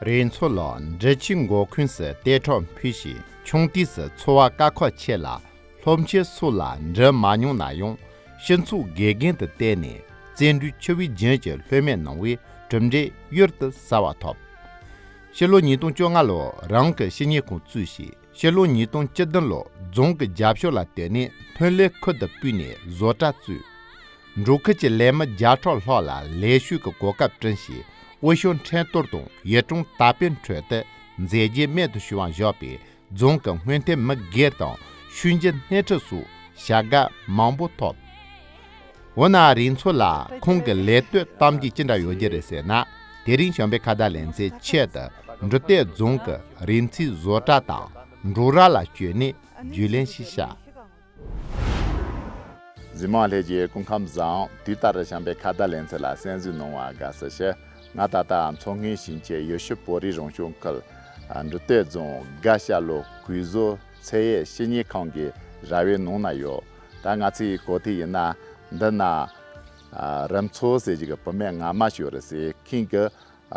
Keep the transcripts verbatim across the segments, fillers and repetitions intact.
རེས་མཚོ་ལ་འབྲི་ཆུའི་མགོ་ཁུངས་སུ་ལྟེ་ཁྲག་འཕུས་ཤིང་། ཆུང་དུས་སུ་འཚོ་བ་དཀའ་ཁག་ཆེ་ལ། སློབ་ཆེན་སོགས་ལ་འགྲིམ་མ་མྱོང་ན་ཡང་། སྤྱི་ཚོགས་དགེ་རྒན་དུ་བསྟེན་ནས། བརྩོན་འགྲུས་ཆེ་བའི་རྒྱུན་གྱི་ལྷོད་མེད་གནང་བས། གྲུབ་འབྲས་གཡུར་དུ་ཟ་བ་ཐོབ། ཕྱི་ལོ་ཉིས་སྟོང་བཅོ་ལྔ་ལོར་རང་གི་བཤེས་གཉེན་ཁང་བཙུགས་ཤིང་། ཕྱི་ལོ་ཉིས་སྟོང་བཅུ་བདུན་ལོར་རྫོང་གི་རྒྱབ་ཕྱོགས་ལ་བཏོན་ནས། ཐོན་ལས་ཁུལ་དུ་སྤོས་ནས་བཟོ་གྲྭ་བཙུགས། འབྲོག་ཁུལ་གྱི་ལས་མི་བརྒྱ་ཕྲག་ལྷག་ལ་ལས་ཞུགས་ཀྱི་གོ་སྐབས་བསྐྲུན་ཞིང་། དབུལ་ཕྱུག་ཁྲིམས་གཏོར་དང་ཡུལ་གྲུ་དར་སྤེལ་ཁྲོད་དུ་མཛད་རྗེས་རྨད་དུ་བྱུང་བ་བཞག་པས། རྫོང་གི་སྔོན་ཐོན་མི་སྒེར་དང་ཤུལ་འགྱུར་སྣེ་ཁྲིད་སོགས་བྱ་དགའ་མང་པོ་ཐོབ། འོ་ན། རེས་མཚོ་ལ་ཁོང་གི་ལས་གཏོད་གཏམ་རྒྱུད་ཅི་འདྲ་ཡོད་རྒྱུ་རེད་ཟེར་ན། དེ་རིང་བྱམས་པའི་ཁ་བརྡ་ལེ་ཚན་ཆེད་དུ་འབྲི་སྟོད་རྫོང་གི་རིག་མཛེས་བཟོ་གྲྭ་དང་འབྲོག་ར་ལ་བསྐྱོད་ནས་རྒྱུས་ལོན་ཞིག་བྱ། གཟིགས་མོ་བ་ལྷན་རྒྱས་སྐུ་ཁམས་བཟང་། དུས་ལྟར་བྱམས་པའི་ཁ་བརྡ་ལེ་ཚན་ལ་གསན་གཟིགས་གནང་བར་དགའ་བསུ་ཞུ། ང་ད་ལྟ་མཚོ་སྔོན་ཞིང་ཆེན་ཡུལ་ཤུལ་བོད་རིགས་རང་སྐྱོང་ཁུལ་འབྲི་སྟོད་རྫོང་དགའ་ཤ་ལོ་གོས་བཟོ་ཚད་ཡོད་བཤེས་གཉེན་ཁང་གི་ར་བའི་ནང་ན་ཡོད། ད་ང་ཚོའི་གོ་ཐོས་ཡིན་ན། འདི་ན་རིས་མཚོ་ཟེར་གྱི་གི་བུད་མེད་ངར་མ་ཞིག་ཡོད་རེད་ཟེར། ཁོང་གིས་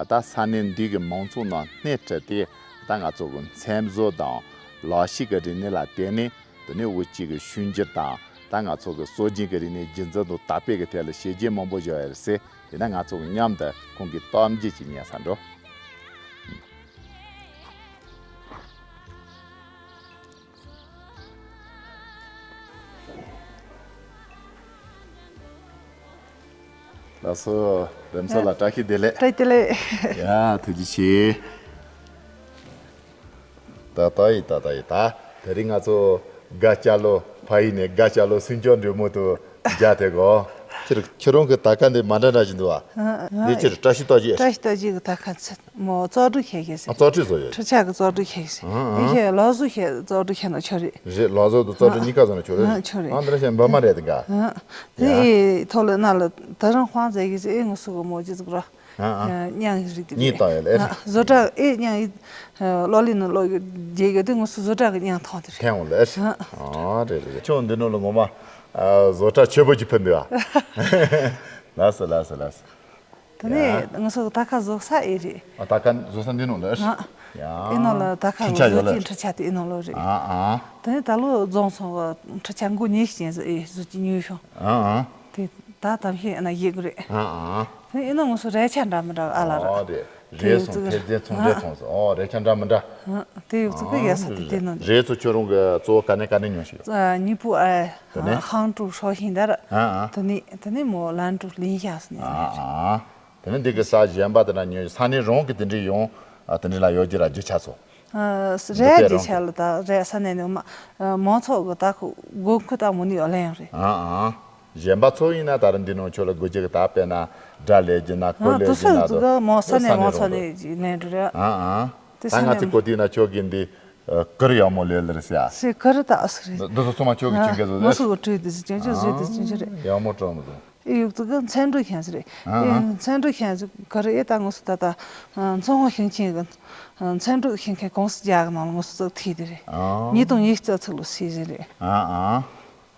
ད་ས་གནས་འདི་གི་མང་ཚོགས་ནང་སྣེ་ཁྲིད་དེ། ད་ང་ཚོ་གི་མཚན་བཟོ་དང་ལག་ཤེས་ཀྱི་རིག་གནས་ལ་བརྟེན་ནས། དེ་ནས་དབུལ་སྐྱེས་ཀྱི་ཤུལ་འགྱུར་དང་། ད་ང་ཚོ་གི་སྲོལ་རྒྱུན་གྱི་རིག་གནས་རྒྱུན་འཛིན་དང་དར་སྤེལ་གྱི་ཐད་ལ་བྱས་རྗེས་མང་པོ་བཞག་ཡོད་རེད་ཟེར། དེས་ན་ང་ཚོ་གི་མཉམ་དུ་ཁོང་གི་གཏམ་རྒྱུད་ཅིག་ཉན་ས་འགྲོ། ལགས་སོ། རིས་མཚོ་ལགས། བཀྲ་ཤིས་བདེ་ལེགས། བཀྲ་ཤིས་བདེ་ལེགས། ཡ། ཐུགས་རྗེ་ཆེ། ད་ལྟ་ཡི་ད་ལྟ་ཡི་ད། དེ་རིང་ང་ཚོ་དགའ་སྐྱ་ལོ་ཕ་ཡུལ་ནས་དགའ་སྐྱ་ལོ་སུམ་ཅུ་འགྲོས་མོ་དུ་མཇལ་ཐེ་གོ། ཁྱེད་ཁྱེད་རང་གི་ད་ཁ་འདི་མ་འདྲ་འདྲ་ཞིག་འདུག་ཨ། འདི་ཁྱེད་བཀྲ་ཤིས་རྟགས་བརྒྱད། བཀྲ་ཤིས་རྟགས་བརྒྱད་ཀྱི་ད་ཁ་ཚད་མོ་བཙོག་གྲུ་ཁྱེར་ཁྱེར་ཟེར། ཨ། བཙོག་གྲུ་བཟོ་ཡོད། འཕྲུལ་ཆས་ཀྱི་བཙོག་གྲུ་ཁྱེར་ཁྱེར་ཟེར། ཨ། ཨ། འདི་ཁྱེར་ལག་བཟོ་ཁྱེར་བཙོག་གྲུ་ཁྱེར་ན་ཆོག་རེད། རེད། ལག་བཟོ་དང་བཙོག་གྲུ་གཉིས་ཀ་བཟོ་ན་ཆོག་རེད། ཨ། ཆོག་རེད། ཨ། འདི་འདྲ་བྱས་འབུ་མ་རེད་དེ་ག། ཨ། དེ་ཡ། ཨེ་ཐོག་ལ་ན་ལ་ད་རང་དཔང་མཛད་ཀྱི་ཟེར། ཨེ་ངོ་སུ་གི་མོ་ཅི་ཟིག་ར། ཨ། ཨ། ཨ། གཉའ་ཡི་རིགས་དེ་གཉིས་བཏང་ཡོད་ལེ། ཨ། བཟོ་གྲྭ་ཨེ་གཉའ་ཡི་གློག་ཀླད་ནང་གློག་རྒྱག་གི་དེ་ངོ་སུ་བཟོ་གྲྭ་གི་གཉའ་ཐང་དེ་རེད། ཐེང་འོང་ལེ། ཨ། ཨ། རེད་རེད། ཁྱོད་འདི་ནང་ལ་ངོ་མ། ཨ། བཟོ་གྲྭ་ཆེ་པོ་ཅིག་ཕུད་འདུག་ཨ། ལགས་སོ་ལགས་སོ་ལགས་སོ། དེ་ཡ། ནས་ང་ཚོ་ད་ཁ་བཟོ་ས་ཨེ་རེད། ཨ། ད་ཁ་བཟོ་ས་འདི་ནང་ལ། ཨ། ཡ། ཨེ་ནང་ལ་ད་ཁ་ཁྱིམ་ཆ་ཡོད་བཟོ་ལ། གྱི་འཕྲུལ་ཆས་དེ་ཨེ་ནང་ལ་རེད། ཨ། ཨ། དེ་ནས་ད་ལོ་རྫོང་སོང་བ་འཕྲུལ་ཆས་མགོ་ཉིས་ཤིག་ཅན་ཟིག་ཨེ་བཟོ་གྱི་ཉོས་བྱུང་། ཨ། ཨ། དེ་ད་དམ་ཤེས་ཨེ་ན་ཡེ་གི་རེད། ཨ། ཨ། དེ་ནས་ཨེ་ནང་ང་ཚོ་རས་ཆ་འདྲ་མི་འདྲ་ཨ་ལ་ར། ཨོ་རེད། དེ་རས་ཡོད་སོང་ཚིག་ཕལ་ཆེར་ཚོང་འབྲེལ་ཨ། ཚོང་སོང་། ཨོ་རས་ཆ་འདྲ་མི་འདྲ། ཨ། དེ་ཡོད་ཚིག་གི་ཡ་ས་དེ་དེ་ནང་། རས་ཚོ་ཁྱོད་རང་གི་གཙོ་བོ་ག་ནས་ག་ནས་ཉོས་ཤིག་ཨ། ཉི་པུ་ཨ། དེ་ནས་ཧང་ཀྲུའུ་ཧྲའོ་ཞིང་དར། ཨ། ཨ། དེ་ནས་དེ་ནས་མོ་ལན་ཀྲུའུ་ལིན་ཤ་སི་ནས། ཨ། ཨ། དེ་ནས་འདི་གི་ས་གཞན་པ་དེ་ན་ཉོས། ས་གནས་རང་གི་དེ་འདྲའི་ཡོང་། ཨ། དེ་འདྲའི་ལ་ཡོད་ཀྱི་ར་རྒྱུ་ཆ་ཚོ། ཨ། འདི་རས་གཏད་རྒྱུ་རང་ཆ་གི་ལ་ད་རས་ས་གནས་ནས་མ་མང་ཚོགས་གི་ད་ཁོ་དགོས་མཁོ་ད་མོ་ནི་ཡོད་ལེ་ཡང་རེད། ཨ། ཨ། གཞན་པ་ཚོ་ཡིན་ན་ད་རུང་འདི་ནང་ཁྱོད་ལ་དགོས་རྒྱུ་གི་ད་དཔེར་ན་སྒྲ་ལས་རྒྱུ་ན་གོས་ཨ། ལས་དུ་རྒྱུ་ན་སོ་དུ་ག་མོ་ས་གནས་མང་ཚོགས་ནས་ལེན་འགྲོ་རེད། ཨ། ཨ། དེ་ད་ས་ང་ཚོ་གནས་གོ་དུས་ན་ཁྱོད་ཀྱིས་འདི་གུར་ཡག་མོ་ལས་ལ་རེད་ཟེར་ཨ། སེ་གུར་ད་ཨ་སི་རེད། འདི་ཚོ་ཚང་མ་ཁྱོད་ཀྱིས་གྱོན་གི་བཟོ་ཨ། ཟེར། ང་ཚོ་གི་བྲིས་དེ་ཚོ་གྱོན་གྱོན་བཟོས་དེ་གྱོན་གྱོན་རེད། ཡག་མོ་སྤྲོ་མི་འདུག་ཨེ་ཡོད་ཙི་གི་མཚན་འབྲུ་ཤན་ཟེར་རེད། ཨ། ཨེ་མཚན་འབྲུ་ཤན་ཟེར་གུར་ཨེ་ད་ངོ་སོ་ད་ད་མཚོ་སྔོན་ཞིང་ཆེན་གི་མཚན་འབྲུ་ཤེས་མཁན་ཀུང་སི་རྒྱག་གི་ནང་ལ་ངོ་སོ་ཙག་ཐིག་དེ་རེད། ཨ། ཉིས་སྟོང་ཉི་ཤུ་རྩ་ཚིག་ལོ་སི་ཟེར་རེད། ཨ། ཨ།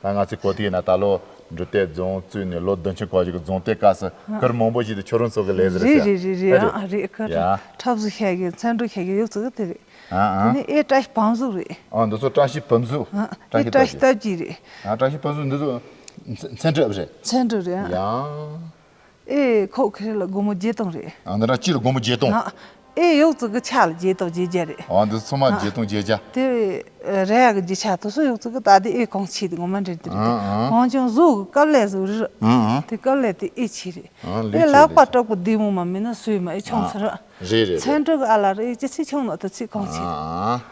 ད་ང་ཚོའི་གོ་ཐིག་ན་ད་ལོ་འབྲི་སྟོད་རྫོང་བཙུགས་ནས་ལོ་བདུན་ཅུ་འཁོར་རྒྱུ་གི་རྫོང་དེ་སྐབས་སུ་གུར་མང་པོ་ཞིག་དེ་ཁྱོད་རང་ཚོ་གི་ལས་ཟེར་རེད་ཟེར། རེད་རེད་རེད། ཨ་རེད། གུར་ཡ། འཁྲབ་གཟུགས་ཤན་གི་མཚན་འབྲུ་ཤན་གི་ཡོད་ཙི་གི་དེ་རེད། ཨ། ཨ། དེ་ནས་ཨེ་བཀྲ་ཤིས་བམ་གཟུགས་རེད། ཨ། འདི་ཚོ་བཀྲ་ཤིས་བམ་གཟུགས། ཨ། བཀྲ་ཤིས་ཨེ་བཀྲ་ཤིས་རྟགས་བརྒྱད་རེད། ཨ། བཀྲ་ཤིས་བམ་གཟུགས་འདི་ཚོ་མཚན་མཚན་འབྲུ་རེད། མཚན་འབྲུ་རེད། ཡ། ཨེ་ཁོག་ཁེ་རེ་ལ་སྒོར་མོ་བརྒྱད་སྟོང་རེད། ཨ། འདི་འདྲ་གཅིག་ལ་སྒོར་མོ་བརྒྱད་སྟོང་། ཨ། ཨེ་ཡོད་ཙི་གི་ཆ་ལ་བརྒྱད་སྟོང་བརྒྱད་བརྒྱ་རེད། ཨ། འདི་ཚང་མ་ཨ། བརྒྱད་སྟོང་བརྒྱད་བརྒྱ། དེ་ར་ཡ་གི་རྒྱུ་ཆ་དེ་ཚོ་ཡོད་ཙི་གི་ད་དེ་ཨེ་གོང་ཆེ་དེ་ངོ་མ་འདྲེན་དེ་རེད། ཨ། ཨ། ཁོང་ཅང་བཟོ་གི་དཀའ་ལས་བཟོ་རེད། ཨ། ཨ། དེ་དཀའ་ལས་དེ་ཨེ་ཆེ་རེད། ཨ། ལས་ཨེ་ཆེ་ལག་པ་ལས་ཆེ། དྲག་པོ་བདེ་མོ་མ་མིན་ན་སུས་མ་ཨེ་ཆུང་ཨ། ཚར། རེད་རེད་རེད། མཚན་འབྲུ་གི་ཨ་ལ་རེད། ཨེ་ཅི་ཚེ་ཆུང་ནོ་དེ་ཚེ་གོང་ཆེ་རེད། ཨ།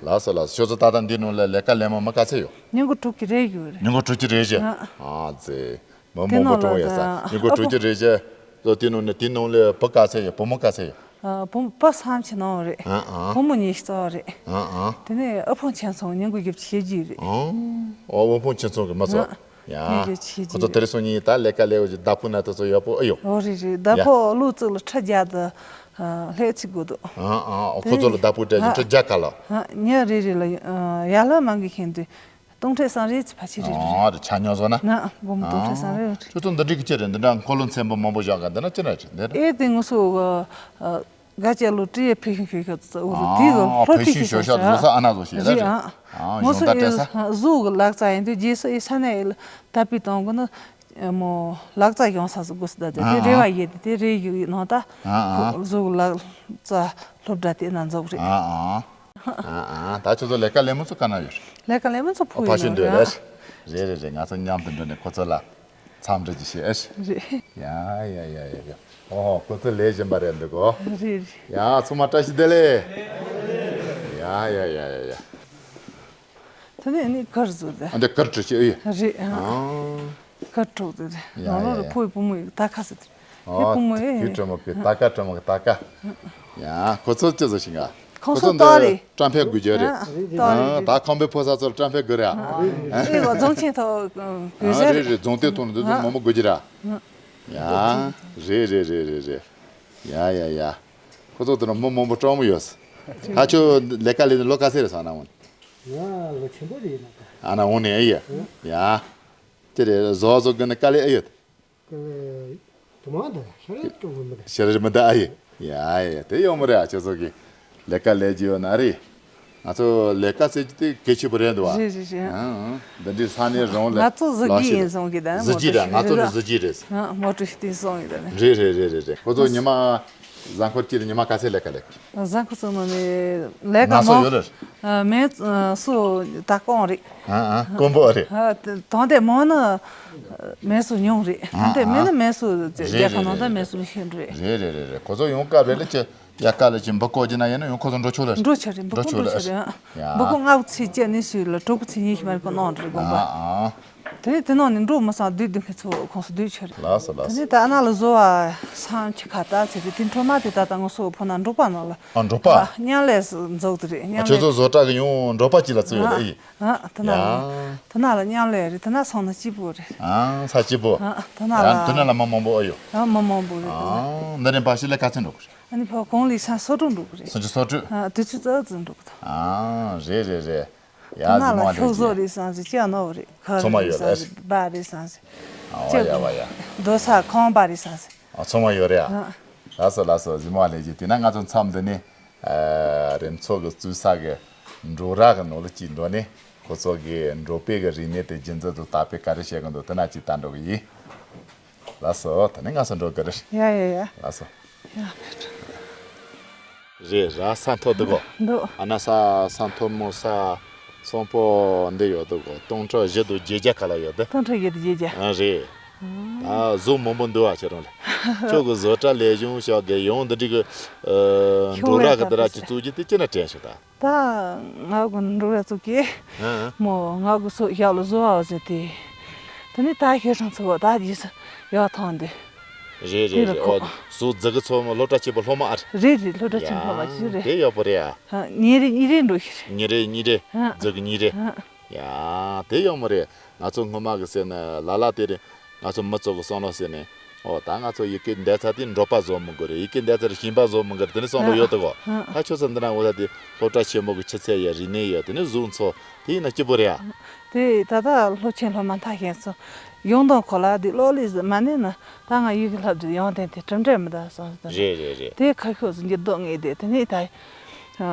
ལགས་སོ་ལགས་སོ། ཁྱོད་ཚོ་ད་ལྟ་འདི་ནང་ལ་ལས་ཀ་ལས་མ་མི་ག་ཚད་ཡོད། ཉིན་གུང་དྲུག་གི་རེ་ཡོད་རེད། ཉིན་གུང་དྲུག་གི་རེ་བཞི། ཨ། ཨ་ཙི། མི་དེ་མང་པོ་ནང་ལ་གྲོངས་ཡོད་ས། ད་ཉིན་གུང་ཨ་དྲུག་ཁོ་གི་རེ་བཞི་ལོ། དེ་ནང་ནས་དེ་ནང་ལས་བུ་ག་ཚད་ཡོད། བུ་མོ་ག་ཚད་ཡོད། ཨ། བུ་བུ་བསམ་ཆེ་ནང་རེད། ཨ་ཨ། བུ་མོ་ཉི་ཤུ་རྩ་བ་རེད། ཨ་ཨ། དེ་ནས་ཨ་ཕོ་ཆེན་ཚང་ཉིན་གུང་བཞི་བཅུ་ཞེ་བརྒྱད་རེད། ཨ། ཨོ་དབུལ་ཕོངས་ཁྱིམ་ཚང་གི་མི་ཚོ། ཨ། ཡ། ཉིན་གུང་བཞི་བཅུ་ཞེ་བརྒྱད། ཁོ་ཚོ་དེ་རིང་སང་ཉིན་ད་ལས་ཀ་ལས་འོ་ཅིག་བདག་པོ་ན་དེ་ཚོ་ཡག་པོ་ཨེ་ཡོད། ཨོ་རེད་རེད། བདག་ཡ། པོ་ལོ་གཅིག་ལ་ཁྲི་བརྒྱ་དང་ལྷག་ཅིག་དགོས་འདུག་ཨ་ཨ། ཨོ་ཁོ་ཚོ་ལ་བདག་པོ་སྤྲད་ཀྱི་ཨ་ཁྲི་བརྒྱ་ག་ལ། ཨ། ཉིན་རེ་རེ་ལ་ཡ་ལ་མང་གི་ཤིང་དུ། སྟོང་ཕྲག་སང་རེ་ཅི་ཕ་ཆི་རེ་རེ། ཨ་རེ་ཆ་ཉོ་བཟོ་ན། ན་སྒོར་མོ་སྟོང་ཕྲག་སང་རེ་རེ། ཁྱོད་ཚོ་འདི་འདྲའི་གི་ཅི་རེད། འདི་འདྲ་འཁོར་ལོ་ཚན་པ་མང་པོ་བཞག་ག་འདི་ན་ཅི་རེད་འདི་རེད། ཨེ་དེ་ངོ་སོ་གི་ཨ་ ག་ཅེ་ལོ་ཏྲི་ཡེ་ཕེ་ཤིང་ཤོ་ཤོ་ཙི་འུ་རུ་དེ་གི་ཨ་ཕེ་ཤིང་ཤོ་ཤོ་བཟོ་ས་ཨ་ན་བཟོ་ཤེས་རེད། ཨ་ཨ་ངོ་སོ་ཨེ་ཟུ་གི་ལག་རྩལ་ཡིན་དུས་རྗེས་སུ་ཨེ་ས་ནས་ཨེ་ལ་ད་པི་དང་གི་ནི་མོ་ལག་རྩལ་ཡོང་ས་སུ་དགོས་སུ་ད་དེ་རེ་བ་ཡེ་དེ་དེ་རེ་ཡུ་ཡི་ནང་ད་ཨ་ཨ་ཟུ་གི་ལག་རྩལ་སློབ་གྲྭ་དེ་ན་འཛོག་རེད། ཨ་ཨ་ཨ་ཨ་ད་ཁྱོད་ཚོ་ལས་ཀ་ལས་མི་ཚོ་ག་ན་ཡོད་རེད། ལས་ཀ་ལས་མི་ཚོ་ཕུ་ཕ་ཡི་ཤུན་ནང་འདོད་རེད། རེད་རེད་རེད། ང་ཚོ་མཉམ་དུ་འགྲོ་ནས་ཁོ་ཚོ་ལ་འཚམས་འདྲི་ཅིག་བྱེད་ཨེ། རེད། ཡ་ཡ་ཡ་ཡ་ཡ། ཨོ་ཁོ་ཚོ་ལས་བཞིན་པ་རེད་འདུག་གོ། རེད་རེད། ཡ་ཚང་མ་བཀྲ་ཤིས་བདེ་ལེགས། ཡ་ཡ་ཡ་ཡ་ཡ། དེ་ནས་ནི་གར་བཟོ་དེ། ཨ་འདི་གར་བྲི་ཅི་ཨེ། རེད་ཨ། ཨ། གར་གྲོགས་དེ་རེད། ཡ་ནང་ལོགས་ཡ་རེད་ཡ། ཕོ་ཡི་བུ་མོ་ཡི་ད་ཁ་ཟེར་དེ། ཨོ། དེ་བུ་མོ་ཡི། དེ་གྲོགས་མོ་གི་ད་ཀ་གྲོགས་མོ་གི་ད་ཀ། ཡ་ཁོ་ཚོ་ཅི་བཟོ་ཞིག་ག་ཁོ་ཁོ་ཚོ་ཚོ་ཏོག་རེད། བཀྲམ་སྤེལ་དགོས་རྒྱུ་རེད། ཨ་ཏོག་རེད། ཨ་ད་ཁང་པའི་ཕོ་གསར་ཚོར་བཀྲམ་སྤེལ་དགོས་རེད། ཨ་ཨེ་བ་རྫོང་ཆེན་ཐོག་དགོས་ཨ་ཟེར། རེད་རེད། རྫོང་དེ་ཐོག་ནས་འདུག་འདུག་མང་པོ་དགོས་རྒྱུ་ར། ཡ་རེད་རེད་རེད་རེད་རེད། ཡ་ཡ་ཡ། ཁོ་ཚོ་དེ་ནས་མི་མང་པོ་སྤྲང་མོ་ཡོད། ད་ཁྱོད་ལས་ཀ་ལས་ནས་ལོ་ག་ཚོད་རེད་སོང་ཨ་ན་འོང་། ང་ལོ་ཆེན་པོ་རེད་ན་ད། ཨ་ན་འོང་ནས་ཨེ་ཡ། ཡ། དེ་རེད་བཟོ་བཟོ་དགོས་ན་དཀའ་ལས་ཨེ་ཡོད། དུ་མ་འདི་ཤ་རེད་སྤྲོ་བོ་མི་འདི། ཤ་རེད་མི་འདི་ཨ་ཡེ། ཡ་ཡ་དེ་ཡོང་མི་རེད་ཨ། ཁྱོད་ཚོ་གི་ལས་ཀ་ལས་ཀྱི་ཡོད་ན་རེད། ང་ཚོ་ལས་ཀ་ཟེར་གྱི་དེ་གལ་ཆེ་པོ་རེད་འདུག་བ། རེད་རེད་རེད། ཨང་ཨང་། འདི་འདྲའི་ས་གནས་རང་ལ་ང་ཚོ་གཟི་ལག་བརྒྱུད་ཤེས་ཡིན་བསམ་གྱི་ད་གཟི་བརྒྱུད་རེད། ང་ཚོ་ནི་གཟི་བརྒྱུད་རེད། ཨང་མོ་ཊ་ཤི་ཏི་སོང་གི་ད་ནི། རེད་རེད་རེད་རེད་རེད། ཁོ་ཚོ་ཉི་མ་གཟའ་འཁོར་གྱི་ཉི་མ་ག་ཚད་ལས་ཀ་ལས་ཀྱི། གཟའ་འཁོར་ཚོ་ནང་ནས་ལས་ཀ་ང་ཚོ་མང་ཡོད་རེད། ཨ་མེ་སུ་ད་དཀོན་རེད། ཨ་ཨ་དཀོན་པོ་རེད། ཨ་དེ་དང་དེ་མང་ན་མེ་སུ་ཉུང་རེད། ཨ་དང་དེ་མེད་ན་ཨ་མེ་སུ་རེད་རྒྱལ་ཁ་རེད་ནང་ད་རེད་མེ་རེད་སུ་ཤིན་རེད། རེད་རེད་རེད་རེད། ཁོ་ཚོ་ཡོང་སྐབས་རེ་ལ་ཅི་ཡ་ཀ་ལ་ཅི་འབུ་བརྐོ་རྒྱུ་ན་ཡིན་ན་ཡང་ཁོ་ཚོ་འགྲོ་ཆོག་ལ་འགྲོ་ཆོག་རེད། འབུ་འགྲོ་བརྐོ་ཆོག་འགྲོ་ལ་ཆོག་རེད། ཡ་འབུ་བརྐོ་ལྔ་བཅུ་ཚེས་བཅུ་ནས་ཞུས་ལ་དྲུག་པ་ཚེས་ཉི་ཤུ་མ་རེད་ཁོ་གནང་རེད་དགོངས་པ། ཨ་ཨ། དེ་ནས་དེ་ནང་ནས་འགྲོ་མི་སང་བསྡུས་བསྡུས་མཁན་ཚོ་ཁོངས་སུ་བསྡུས་ཆོག་རེད། ལགས་སོ་ལགས་སོ། དེ་ནས་ད་ཨ་ན་ལ་བཟོ་བ་སང་ཆི་ཁ་ད་ཚེ་དེ་དེ་འཕྲོ་མ་དེ་ད་ལྟ་ངོ་སོ་ཕོ་ན་འབྲོག་པ་ནང་ལ་ཨ་འབྲོག་པ། མཉམ་ལས་སུ་འཛུགས་དེ་རེད། ཨ་མཉམ་ཁྱོད་ལས་ཚོ་བཟོ་གྲྭ་གི་ཡང་འབྲོག་པ་གཅིག་ལ་བཙུགས་ཡོད་ལ་ཨེ། ཨ་དེ་ན་ལ་ཡ། དེ་ན་ལ་མཉམ་ལས་རེད། དེ་ན་སང་ན་སྐྱིད་པོ་རེད། ཨ་ས་སྐྱིད་པོ། ཨ་དེ་ན་ཡ་ལ་དེ་ན་ལ་མི་མང་པོ་ཨེ་ཡོད། ཨ་མི་མང་པོ་རེད། དེ་ན་ཨ་འདི་ནས་འབའ་ཞིག་ལ་ག་ཚོད་འགྲོ་གི་རེད། ཨ་ནི་ཕ་གོང་ལི་ས་སོ་དྲུག་འགྲོ་གི་རེད། སུམ་ཅུ་སོ་དྲུག་ཨ་དུས་ཚོད་ཙག་ཙིག་འགྲོ་གི་འདུག་ཨ་རེད་རེད་རེད། ཡ་གཟིགས་མོ་ལ་ལྷོ་ལྷས་ཀྱི་བཟོ་རེད་སང་ཟེར་ཅི་ཡང་ནོར་རེད། ཁ་ཚང་མ་རེད་ཡོད་སང་རེད། ཟེར་སྦ་རེད་སང་ཟེར། ཨ་ཅི་ཡ་བ་ཡ། རྡོ་ས་ཁང་པ་རེད་སང་ཟེར། ཨ་ཚང་མ་ཡོད་རེད་ཨ། ཨ་ལགས་སོ་ལགས་སོ་གཟིགས་མོ་ལ་ལྷས་ཀྱི་དེ་ན་ང་ཚོ་མཚམས་འདི་ནས་ཨ་རིམ་ཚོགས་ཀྱི་བཙུགས་ས་གི་འབྲོག་ར་གི་ནང་ལ་ཅིག་འགྲོ་ནས་ཁོ་ཚོ་གི་འབྲོག་པའི་གི་རིག་གནས་དེ་རྒྱུན་འཛིན་དང་དར་སྤེལ་ག་རེ་བྱེད་གི་འདུག་དེ་ན་ཅིག་ལྟ་འགྲོ་གི་ཡིན། ལགས་སོ། ད་ནི་ང་ཚོ་འགྲོ་དགོས་རེད། ཡ་ཡ་ཡ། ལགས་སོ། ཡ། རེད་ར་ས་མཐོ་འདུག་གོ། འདུག་ཨ་ན་ས་ས་མཐོ་མོ་ས་ཚོང་པོ་འདི་ཡོད་འདུག་གོ། སྟོང་ཕྲག་བཞི་དང་བརྒྱད་བརྒྱ་ག་ལ་ཡོད་འདི། སྟོང་ཕྲག་བཞི་དང་བརྒྱད་བརྒྱ། ཨ་རེད། ད་གཟུགས་མང་པོ་འདུག་ཨ་ཁྱེད་རང་ལ། ཁྱོད་ཀྱི་བཟོ་གྲྭ་ལས་གཞུང་ཤག་གི་ཡོང་འདི་འདྲི་གི་འགྲོ་ར་གི་འདི་ར་ཅི་བཙུགས་རྒྱུ་དེ་ཅི་ན་དྲན་ཤོག་ད། ད་ང་གི་འགྲོ་ར་བཙུགས་ཀྱི། ཧ་ཧ། མོ་ང་གི་སོ་ཞབས་ལ་བཟོ་བ་ཟེར་ཏེ། དེ་ནས་ད་ཤེས་སོང་ཚུལ་བ་ད་རྗེས་སུ་ཡག་ཐང་འདི། རེད་རེད་རེད། ཨོ་བཟོ་རྫི་གི་ཚོ་མོ་སློབ་གྲྭ་ཆེན་པོ་སློབ་མ་ཨ་རེད། རེད་རེད། སློབ་གྲྭ་ཆེན་པོ་སློབ་མ་ཞིག་རེད། དེ་ཡག་པོ་རེད་ཨ། ཧ་ཉིན་རེ་གཉིས་རེ་འགྲོ་ཤི་རེད། ཉིན་རེ་གཉིས་རེ། ཧ་རྫི་གི་གཉིས་རེ། ཧ། ཡ་དེ་ཡག་མོ་རེད། ང་ཚོ་སྔོན་མ་གི་ཟེར་ན་ལ་ལ་དེ་རེད། ང་ཚོ་མི་ཚོ་གི་བསམ་བློ་ཟེར་ནས། ཨོ་ད་ང་ཚོ་ཡི་གེ་འདས་ཚར་དེ་འབྲོག་པ་བཟོ་མི་དགོས་རེད། ཡི་གེ་འདས་ཚར་ཞིང་པ་བཟོ་མི་དགོས་རེད། དེ་ནི་བསམ་བློ་ཡོད་དོ་གོ། ཧ། ད་ཁྱོད་ཚོ་འདི་ན་འོ་ད་དེ་སློབ་གྲྭ་ཆེན་མོ་གི་ཆུ་ཚད་ཡོད། རིག་གནས་ཡོད། དེ་ནི་གཟུགས་འཚོ་དེ་ཡིན་ན་སྐྱིད་པོ་རེད་ཨ། དེ་ད་ལྟ་སློབ་ཆེན་སློབ་མ་མཐར་ཕྱིན་སོང་། ཡོང་དང་ཁོ་ལ་དེ་གློག་ཀླད་ཟིག་མ་ནས་ན་ད་ང་ཡི་གེ་བསླབ་རྒྱུ་ཡོང་དེ་དེ་གྲུབ་འབྲས་མི་ད་སོང་ཟིག་རེད་རེད་རེད། དེ་ཁ་ཤོག་ཟིག་འགྱུར་ལྡོག་ངེས་དེ་དེ་ནི་ད།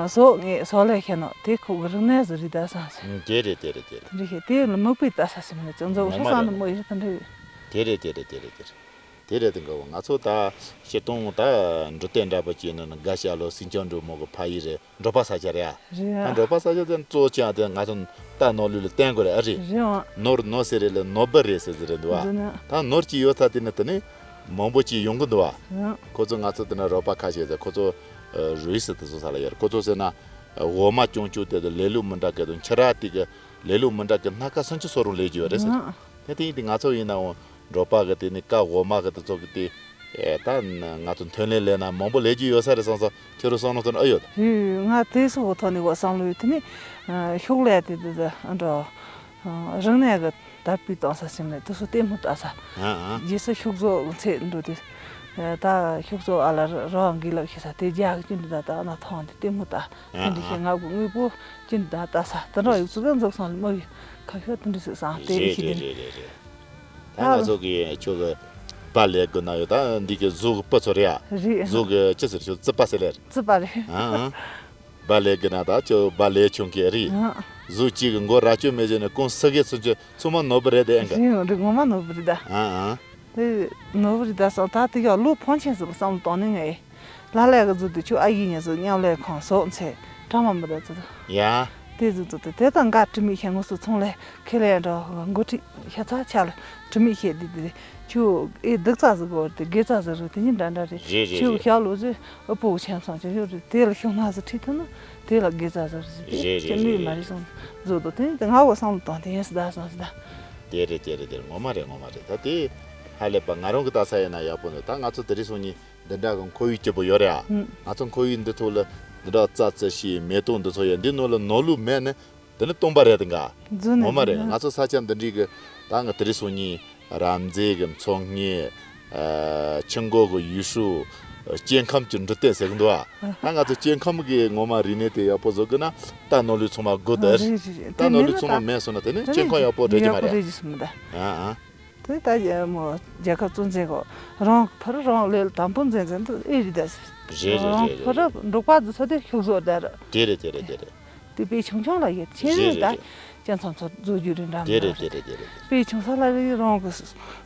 སོག་ངས་སོག་ལས་ཤེས་ནོ་དེ་ཁོ་གི་རིག་གནས་སུ་རིག་ད་སང་ཟེར། དེ་རེད་དེ་རེད་དེ་རེད། འདི་ཤེས་དེ་ལ་མིག་དཔེ་ལྟ་ས་ཟེར་མི་ཚོ་འཛོག་ངོ་མ་ཧྲི་སང་རེད། ནི་མོ་ཡི་ད་འདྲ་ཡོད། དེ་རེད་དེ་རེད་དེ་རེད་དེ་རེད། དེ་རེད་དེ་འགའ་བོ་ང་ཚོ་ད་སྤྱིར་བཏང་ད་འབྲུ་དེ་འདྲ་པོ་ཅིག་ནི་དགའ་བྱ་ལོ་སིང་ཅང་འབྲུ་མོ་གི་ཕ་ཡི་རེད། འབྲོག་པ་ས་ཆ་རེད་ཨ། རེད་ཨ། ད་འབྲོག་པ་ས་ཆ་དེ་གཙོ་ཆེ་ཨ་དེ་ང་ཚོ་ད་ནོར་ལུས་ལ་བརྟེན་དགོས་རེད་ཨ་རེད། རེད་ཨ། ནོར་ནོར་ཟེར་རེད་ལ་ནོར་བུ་རེད་ཟེར་ཟེར་རེད་འདུག་ཨ། རེད་ཨ། ད་ནོར་གྱི་ཡོད་ཚ་དེ་ནི་དེ་ནི་མང་པོ་ཅིག་ཡོང་གི་འདུག་ཨ། རེད་ཨ། ཁོ་ཚོ་ང་ཚོ་དེ་ན་རོགས་པ་ཁ་ཤས་ཟེར་ཁོ་ཚོ། རུས་སུ་དེ་ཚོ་ས་ལ་ཡོད། ཁོ་ཚོ་ཟེར་ན། འོ་མ་ཅུང་ཅུང་དེ་དང་ལེ་ལུགས་མི་འདྲ་གི་དང་ཁྱི་ར་དེ་གི་ལེ་ལུགས་མི་འདྲ་གི་སྣ་ཁ་སུམ་ཅུ་སོ་རུང་ལས་ཀྱི་ཡོད་རེད་ཟེར། ཨང་། དེ་དེ་ཡིན་དུས་ང་ཚོ་ཡིན་ནའང་འབྲོག་པ་གི་དེ་ནི་ཀ་འོ་མ་གི་དེ་ཚོ་གི་དེ། ད་ང་ཚོ་ཐོན་ལས་ལས་ན་མང་པོ་ལས་ཀྱི་ཡོད་ས་རེད་བསམ་སོང་ཁྱེད་རང་བསམ་བློ་ཐོན་ཨ་ཡོད། ཧུ་ང་དེ་ཚོ་གི་ཐོག་ནས་བསམ་བློ་ཡོད་དེ་ནི། ཤོག་ལས་དེ་དེ་དེ་འགྲོ། རང་ནས་གི་དར་སྤེལ་གཏོང་ས་ཞིག་མེད་དུ་སུ་ལྟད་མོ་ལྟ་ས། ཨ་ཨ། རྗེས་སུ་ཤུགས་རྫོགས་ཚེ་འགྲོ་དུས། ད་ཤུགས་རྫོགས་ཨ་ལ་རང་གི་ལག་ཤེས་ས་དེ་རྒྱ་གི་ཅི་འདི་ད་ད་ན་ཐང་དེ་ལྟད་མོ་ལྟ། ཨ་དེ་འདི་ཨ། ཤེས་ང་གི་དངོས་པོ་ཅི་འདི་ད་ལྟ་ས་དེ་འདྲ་ཡོད་ཚུལ་གི་འཛུགས་སང་ལ་མ་བི་ཁ་ཤོ་དེ་འདྲི་སུ་སང་དེ་རེད་རིགས་ཤིག་རེད་དེ་རེད་རེད་རེད། ད་ང་ཚོ་གི་ཁྱོད་གི་ སྦ་ལེ་གི་ན་ཡོད་ད་འདི་གི་གཟུགས་ཀྱི་སྤུ་ཚོ་རེད་ཡ། རེད། གཟུགས་ཀྱི་ཅི་ཟེར་ཆོག་རྩིད་པ་ཟེར་ལེ། རྩིད་པ་རེད། ཨང་ཨང་། སྦ་ལེ་གི་ན་ད་ཅོ་སྦ་ལེ་ཆུང་གི་རེད། ཨང་། གཟུགས་གཅིག་གི་མགོ་ར་ཅོ་མེ་ཟེར་ནས་ཀུང་སི་གི་ཚུན་ཆད་ཚང་མ་ནོར་བུ་རེད་དེ་ཨང་གི། རེད་རེད། ངོ་མ་ནོར་བུ་རེད་ད། ཨང་ཨང་། དེ་ནོར་བུ་རེད་ད་སོང་ད་དེ་ཡག་ལོ་ཕོན་ཆེན་ཟིག་ལ་བསམ་བློ་གཏོང་ནི་ངས། ལ་ལ་གི་གཟུགས་དེ་ཁྱོད་ཨ་ཡེ་ཉེ་གཟུགས་མཉམ་ལས་ཁང་ཟོག་ཚེ་གྲ་མ་མི་ར་ཚོ། ཡ། དེ་གཟུགས་དེ་དེ་དང་འགའ་དྲི་མེད་ཤེས་ངོ་སོ་ཚོང་ལས་ཁེ་ལས་འགྲོ་འགོ་ཁྲིད་ཤ་ཚ་ཆ་ལ་དྲི་མེད་ཤེས་དེ་དེ་ཁྱོད་ཨེ་སྡུག་ཙག་ཟིག་གོ་དེ་དགེ་ཙག་ཟིག་རུ་དེ་གཉིས་འདྲ་འདྲ་རེད། རེད་རེད་ཁྱོད་རེད། ཤ་ལོ་ཟིག་ཨ་པོ་ཆེན་སང་ཁྱོད་ཡོད་རེད་དེ་ལ་ཤོང་ན་ཟིག་ཁྲིད་ཐུབ་ན་དེ་ལ་དགེ་ཙག་ཟིག་རེད་ཟིག་དེ་རེད་ཁྱོད་རེད་ནུས་མ་རེད་རེད། སོང་གཟུགས་དེ་དེ་ང་བ་བསམ་བློ་བཏང་དེ་ཡིན་ཟིག་ད་སོང་ཟིག་ད། དེ་རེད་དེ་རེད་དེ་རེད། ངོ་མ་རེད་ངོ་མ་རེད། ད་དེ་ཧ་ལས་པ་ང་རང་གི་ལྟ་ས་ཡིན་ན་ཡག་པོ་འདུག་ད་ང་ཚོ་དེ་རིང་སང་ཉིན་འདི་འདྲ་གི་ཁོར་ཡུག་སྐྱིད་པོ་ཡོད་རེད་ཨ། ཨང་། ང་ཚོ་ཁོར་ཡུག་འདི་ཐོག་ལ་འདི་འདྲ་རྩྭ་རྩི་ཤིང་མེ་ཏོག་འདི་ཚོ་ཡོད། འདི་ནང་ལ་ནོར་ལུག་མེད་ན་དེ་ནི་སྟོང་པ་རེད་དེ་འགའ། རྫུན་ནི་ངོ་མ་རེད། རྫུན་ནི། ང་ཚོ་ས་ཆ་འདི་འདྲའི་གི་ད་ང་དེ་རིང་སང་ཉིན་རབ་མཛེས་གི་མཚོ་སྔོན། ཨ། ཆུ་འགོ་གི་ཡུལ་ཤུལ། སྐྱེ་ཁམས་ཀྱི་འབྲི་སྟེགས་ཟེར་གི་འདུག་ཨ། ད་ང་ཚོ་སྐྱེ་ཁམས་གི་ངོ་མ་རིག་གནས་དེ་ཡག་པོ་བཟོ་དགོས་ན་ད་ནོར་ལུག་ཚང་མ་དགོས་དེ་རེད། རེད་རེད་རེད། ད་ནོར་ལུག་ཚང་མ་མེད་སོང་ན་དེ་ནི་སྐྱེ་ཁམས་ཡག་པོ་རེད་ཀྱི་མ་རེད། ཡག་པོ་རེད་ཀྱི་མི་འདུག་ཨ་ཨ། དེ་ད་རྒྱ་མོ་རྒྱལ་ཁབ་གཙོ་འཛིན་གོ་རང་ཕར་རང་ལས་དང་པོ་འཛིན་འཛིན་དུ་ཨེ་རི་དེ། རེད་རེད་རང་རེད་ཕར་རེད། འབྲོག་པ་ཚོ་ཚོ་དེ་ཤུགས་བཟོ་དེ་རེད། དེ་རེད་དེ་རེད་དེ་རེད། དེ་དཔེ་ཆུང་ཆུང་ལ་ཡོད་ཆེ་རེད་རེད་ད། རེད། སྐྱེ་མཚམས་ཚོ་བཟོ་རྒྱུ་རེད་འདྲ་དེ་མི་རེད་འདྲ་དེ་རེད། རེད་དེ་རེད། དཔེ་ཆུང་ས་ལ་རེད་རང་གི་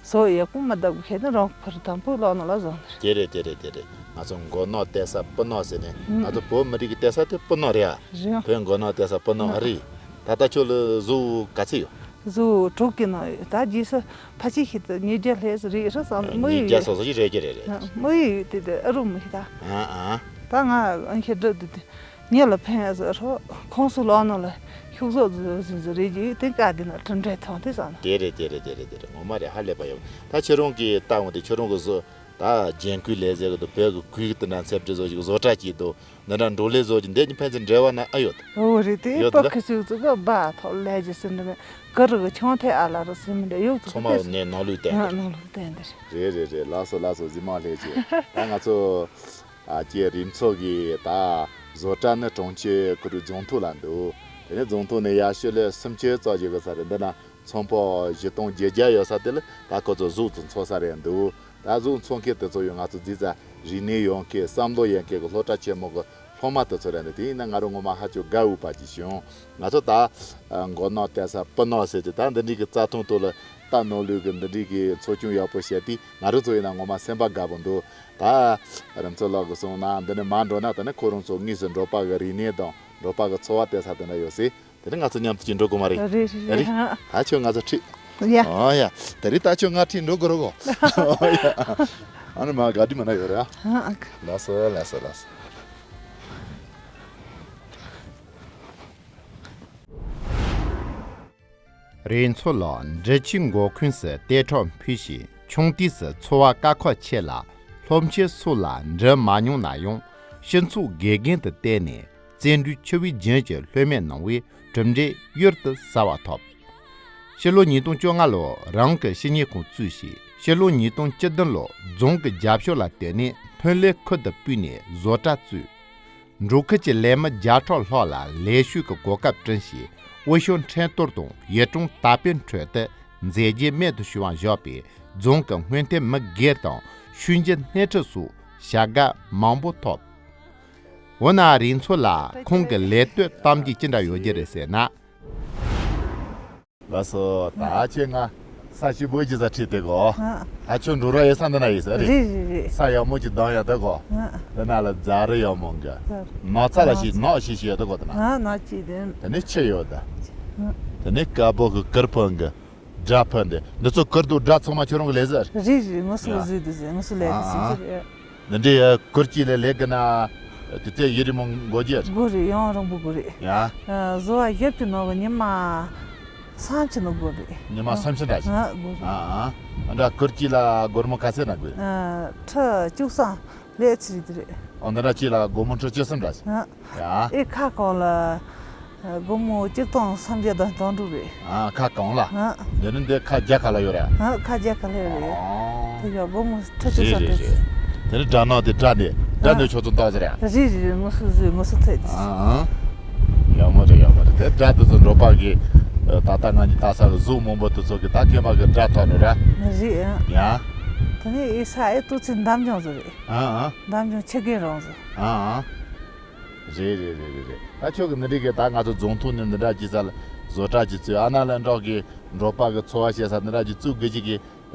བཟོ་ཡག་པོ་མ་བདག་པོ་ཤེས་ནི་རང་ཕར་དང་པོ་ལོག་ནང་ལ་བཟོ་ནི་རེད། དེ་རེད་དེ་རེད་དེ་རེད། ང་ཚོ་མགོ་ནག་བལྟས་ས་སྤུ་ནག་ཟེར་ནས་ང་ཚོ་བོད་མི་རིགས་ཀྱི་བལྟས་ས་དེ་སྤུ་ནག་རེད་ཨ། རེད། བོད་མགོ་ནག་བལྟས་ས་སྤུ་ནག་ཨ་རེད། ད་ལྟ་ཁྱོད་ལ་གཟུགས་ག་ཚད་ཡོད། གཟུགས་དྲུག་གི་ནང་ཡོད། ད་རྗེས་སུ་ཕལ་ཆེར་ཞིག་ཏུ་ཉིས་བརྒྱ་ལྷག་ཙམ་རེད་ཧྲ་བསམ་མི་ཉིས་ཡོད་བརྒྱ་ཡོད། སོ་སོ་ཞིག་རེད་ཀྱི་རེད་རེད། མི་ཡོད་ཡོད་དེ་དེ་ཨ་རུ་མི་ཤི་ད། ཨ་ཨ། ད་ང་ཨ་ཁྱེད་འགྲོ་དུས་དེ་ཉེ་ལ་ཕན་ཡ་ཟེར་ཧྲོ་ཁོང་སུ་ལོག་ནང་ལ་ཤུགས་སོགས་བཟོ་ཟིན་ཟིན་རེད་ཀྱི་དེ་ཀ་དེ་ན་གྲུབ་འབྲས་ཐོན་དེ་བསམ། དེ་རེད་དེ་རེད་དེ་རེད་དེ་རེད། ངོ་མ་རེད། ཧ་ལས་པ་ཡོད། ད་ཁྱེད་རང་གིས་ལྟ་འོང་དུས་ཁྱེད་རང་གི་བཟོ་ད་རྒྱན་གོས་ལས་ཟེར་གི་འདུག་བོད་གི་གོས་གི་དེ་འདྲ་མཚམས་སྤྲིན་བཟོ་ཞིག་བཟོ་གྲྭ་གཅིག་འདུག་འདི་འདྲ་འབྲོག་ལས་བཟོ་གི་འདི་གཉིས་ཕན་ཚུན་འབྲེལ་བ་ན་ཨ་ཡོད། འོ་རེད་དེ་ཡོད་པ་ལ་ཁི་ཚིག་ཚིག་གི་སྦ་ཐོག་ལས་ཀྱི་སྲིད་འདི་ནི་གི་རི་གི་ཆུང་ཐེ་ཨ་ལ་རི་སྲིད་མི་འདྲ་ཡོད་ཚོ་ཚང་མ་ནས་ནང་ལུགས་བསྟན་ཡང་ནང་ལུགས་བསྟན་འདི་རེད། རེད་རེད་རེད། ལགས་སོ་ལགས་སོ། གཟིགས་མ་ལྷས་ཀྱི་ད་ང་ཚོ་ཨ་ཀྱེ་རིམ་ཚོགས་ཀྱི་ད་བཟོ་གྲྭ་ནི་གྲོང་ཁྱེར་ཁུ་རུ་རྫོང་ཐོག་ལ་འདུག་དེ་ནས་རྫོང་ཐོག་ནས་ཡར་ཤོད་ལ་སུམ་ཅུ་ཙམ་ཞིག་གི་ས་རེད། འདི་ན་ཚོང་པ་བཞི་སྟོང་བརྒྱད་བརྒྱ་ཡོད་ས་དེ་ལ་ད་ཁོ་ཚོ་གཟུགས་ཚོ་འཚོ་ས་རེད་འདུག་ད་གཟུགས་འཚོ་མཁན་དེ་ཚོ་ཡང་ང་ཚོ་རྫི་ཙ་རིག་གནས་ཡོད་མཁན་བསམ་བློ་ཡོད་མཁན་གྱི་སློབ་གྲྭ་ཆེན་མོ་གི་སློབ་མ་དེ་ཚོ་རེད་འདུག་དེ་ཡིན་ན་ང་རང་ངོ་མ་ཧ་ཅང་དགའ་འོས་པ་ཅིག་བྱུང་། ང་ཚོ་ད་མགོ་ནག་བལྟས་ས་སྤུ་ནག་ཟེར་ཏེ་ད་འདི་འདྲའི་གི་རྩྭ་ཐང་དུ་ལ་རྟ་ནོར་ལུག་གི་འདི་འདྲའི་གི་འཚོ་སྐྱོང་ཡག་པོ་བྱས་ཏེ་ང་རང་ཚོ་ཡིན་ན་ངོ་མ་སེམས་པ་དགའ་པོ་འདུག་ད་རིམ་ཚོགས་ལགས་ཀྱིས་གསུངས་ན་འདི་ནས་མར་འགྲོ་ན་ད་ནི་ཁོ་རང་ཚོ་དངོས་སུ་འབྲོག་པ་གི་རིག་གནས་དང་འབྲོག་པ་གི་འཚོ་བ་བལྟས་ས་དེ་འདྲ་ཡོད་སྲིད། དེ་ནི་ང་ཚོ་མཉམ་དུ་ཅིག་འགྲོ་དགོས་མ་རེད། རེད་རེད་རེད། རེད། ཧ། ད་ཁྱོད་ང་ཚོ་ཁྲིད། ཡ། ཨོ་ཡ། དེ་རིང་ད་ཁྱོད་ང་ཁྲིད་འགྲོ་དགོས་རོགས་གོ། ཨོ་ཡ། ཨ་ནི་མ་ག་དྲི་མ་ན་ཡོད་རེད་ཨ། ཨ། ལགས་སོ་ལགས་སོ་ལགས་སོ། རིང་མཚོ་ལ་འབྲི་ཆུའི་མགོ་ཁུངས་སུ་ལྟེ་ཁྲག་འཕུར་ཞིང་ཆུང་དུས་སུ་འཚོ་བ་དཀའ་ཁག་ཆེ་ལ་སློབ་ཆེན་སོགས་ལ་འགྲིམ་མ་མྱོང་ན་ཡང་སྤྱི་ཚོགས་དགེ་རྒན་དུ་བསྟེན་ནས་བརྩོན་འགྲུས་ཆེ་བའི་རྒྱུན་གྱི་ལྷོད་མེད་གནང་བས་གྲུབ་འབྲས་གཡུར་དུ་ཟ་བ་ཐོབ། ཕྱི་ལོ་ཉིས་སྟོང་བཅོ་ལྔ་ལོར་རང་གི་བཤེས་གཉེན་ཁང་བཙུགས་ཤིང་ཕྱི་ལོ་ཉིས་སྟོང་བཅུ་བདུན་ལོར་རྫོང་གི་རྒྱབ་ཕྱོགས་ལ་བསྟེན་ནས་ཐོན་ལས་ཁུལ་དུ་སྤོས་ནས་བཟོ་གྲྭ་བཙུགས། འབྲོག་ཁུལ་གྱི་ལས་མི་བརྒྱ་ཕྲག་ལྷག་ལ་ལས་ཞུགས་ཀྱི་གོ་སྐབས་བསྐྲུན་ཞིང་དབུལ་ཕྱུག་འཕྲལ་གཏོར་དང་ཡུལ་གྲུ་དར་སྤེལ་ཁྲོད་དུ་མཛད་རྗེས་རྨད་དུ་བྱུང་བ་བཞག་པས་རྫོང་གི་སྔོན་ཐོན་མི་སྒེར་དང་ཤུལ་འགྱུར་སྣེ་ཁྲིད་སོགས་བྱ་དགའ་མང་པོ་ཐོབ། འོ་ན་རིང་མཚོ་ལ་ཁོང་གི་ལས་གཏོད་གཏམ་རྒྱུད་ཅི་འདྲ་ཡོད་རྒྱུ་རེད་ཟེར་ན། ལགས་སོ། ད་ཁྱེད་ང་ས་ཞིབ་པོ་ཅིག་ས་ཁྲིད་དེ་གོ། ཨ། ད་ཁྱོད་འགྲོ་ར་ཡོད་ས་འདི་ན་ཡིན་ས་རེད། རེད་རེད་རེད། ས་ཡག་མོ་ཅིག་ལྡང་ཡོད་དེ་གོ། ཨ། འདི་ན་ལ་རྫ་རི་ཡག་མོ་འགའ། རྫ་རི། ནགས་ཚལ་ལ་ཞིག་ནགས་ཞིག་ཞིག་ཡོད་དེ་གོ་དེ་ན། ཨ། ནགས་ཅིག་དེ། དེ་ནས་ཆུ་ཡོད་ད། ཨ། དེ་ནས་དཀར་པོ་གི་གུར་ཕུབ་འགའ། སྒྲ་ཕུབ་འདི་འདི་ཚོ་གུར་དང་སྒྲ་ཚང་མ་ཁྱོད་རང་གི་ལས་ཟེར། རེད་རེད། ངོ་སོ་ཡ། བཟོས་འདུག་ཟེར་ངོ་སོ་ལས་ཀྱི་ཨ་སུ་ཨ། ཚོ་རེད། འདི་འདྲའི་གུར་གྱི་ལས་ལས་ཀྱི་ན་དེ་ཚེ་ཡི་རི་མོ་མགོ་རྒྱས། དགོས་རེད། ཡང་རིང་པོ་དགོས་རེད། ཡ། ཨ། བཟོ་བ་ཞབས་ཀྱི་ནང་གི་ཉི་མ་སུམ་ཅུ་ནང་དགོས་རེད། ཉི་མ་སུམ་ཅུ་འདྲ་ཞིག་ཨ། དགོས་རེད། ཨ་ཨ། འདྲ་གུར་གྱི་ལ་སྒོར་མོ་ག་ཚད་ན་དགོས། ཨ། ཁྲི་བཅུ་གསུམ་ལས་ཚིག་རེད་དེ་རེད། ཨོ་འདི་འདྲ་གྱི་ལ་སྒོར་མོ་ཁྲི་བཅུ་གསུམ་འདྲ་ཞིག་ཨ། ཡ། ཨེ་ཁ་གང་ལ། སྒོར་མོ་གཅིག་སྟོང་སུམ་བརྒྱ་དང་དོན་དྲུག་རེད། ཨ། ཁ་གང་ལ། ཨ། འདི་ནི་འདི་ཁ་བརྒྱ་ཁ་ལ་ཡོད་རེད། ཨ། ཁ་བརྒྱ་ཁ་ལ་ཡོད་རེད། ཨོ། དེ་ཡང་སྒོར་མོ་ཁྲི་བཅུ་རེད་ཤོག་རེད་དེ། རེད། དེ་ནི་སྦྲ་ནག་དེ་སྦྲ་འདི་སྦྲ་ཨ། འདི་ཆོག་ཚོད་བཏགས་ཟེར་ཡ། རེད་རེད་རེད། ངོ་སོ་བཟོས་ངོ་སོ་ཐོས་དེ། ཨ་ཨ། ཡག་མོ་རེད་ཡག་མོ་རེད། དེ་སྦྲ་དེ་ཚོ་འབྲོག་པ་གི་ད་ལྟ་ང་གཉིས་ལྟ་ས་གི་གཟུགས་མང་པོ་དེ་ཚོ་གི་ད་ཁྱེད་མ་གི་སྦྲ་ཐོག་ནས་ར། རེད་ཨ། ཡ། ངས་ཨེ་ས་ཨེ་ཏུ་ཚེ་འདམ་ལྗོངས་ཟེར་རེད། ཨ་ཨ། འདམ་ལྗོངས་ཆུ་རྒན་རོང་ཟེར། ཨ་ཨ། རེད་རེད་རེད་རེད་རེད། ད་ཁྱོད་ཀྱི་འདི་འདྲའི་གི་ད་ང་ཚོ་རྫོང་ཐོག་ནས་འདི་འདྲ་ཅིག་ས་ལ་བཟོ་གྲྭ་ཅིག་བཙུགས། ཨ་ན་ལ་འགྲོག་གི་འབྲོག་པ་གི་འཚོ་བ་བྱེད་ས་འདི་འདྲ་ཅིག་བཙུགས་དགོས་ཅིག་གི་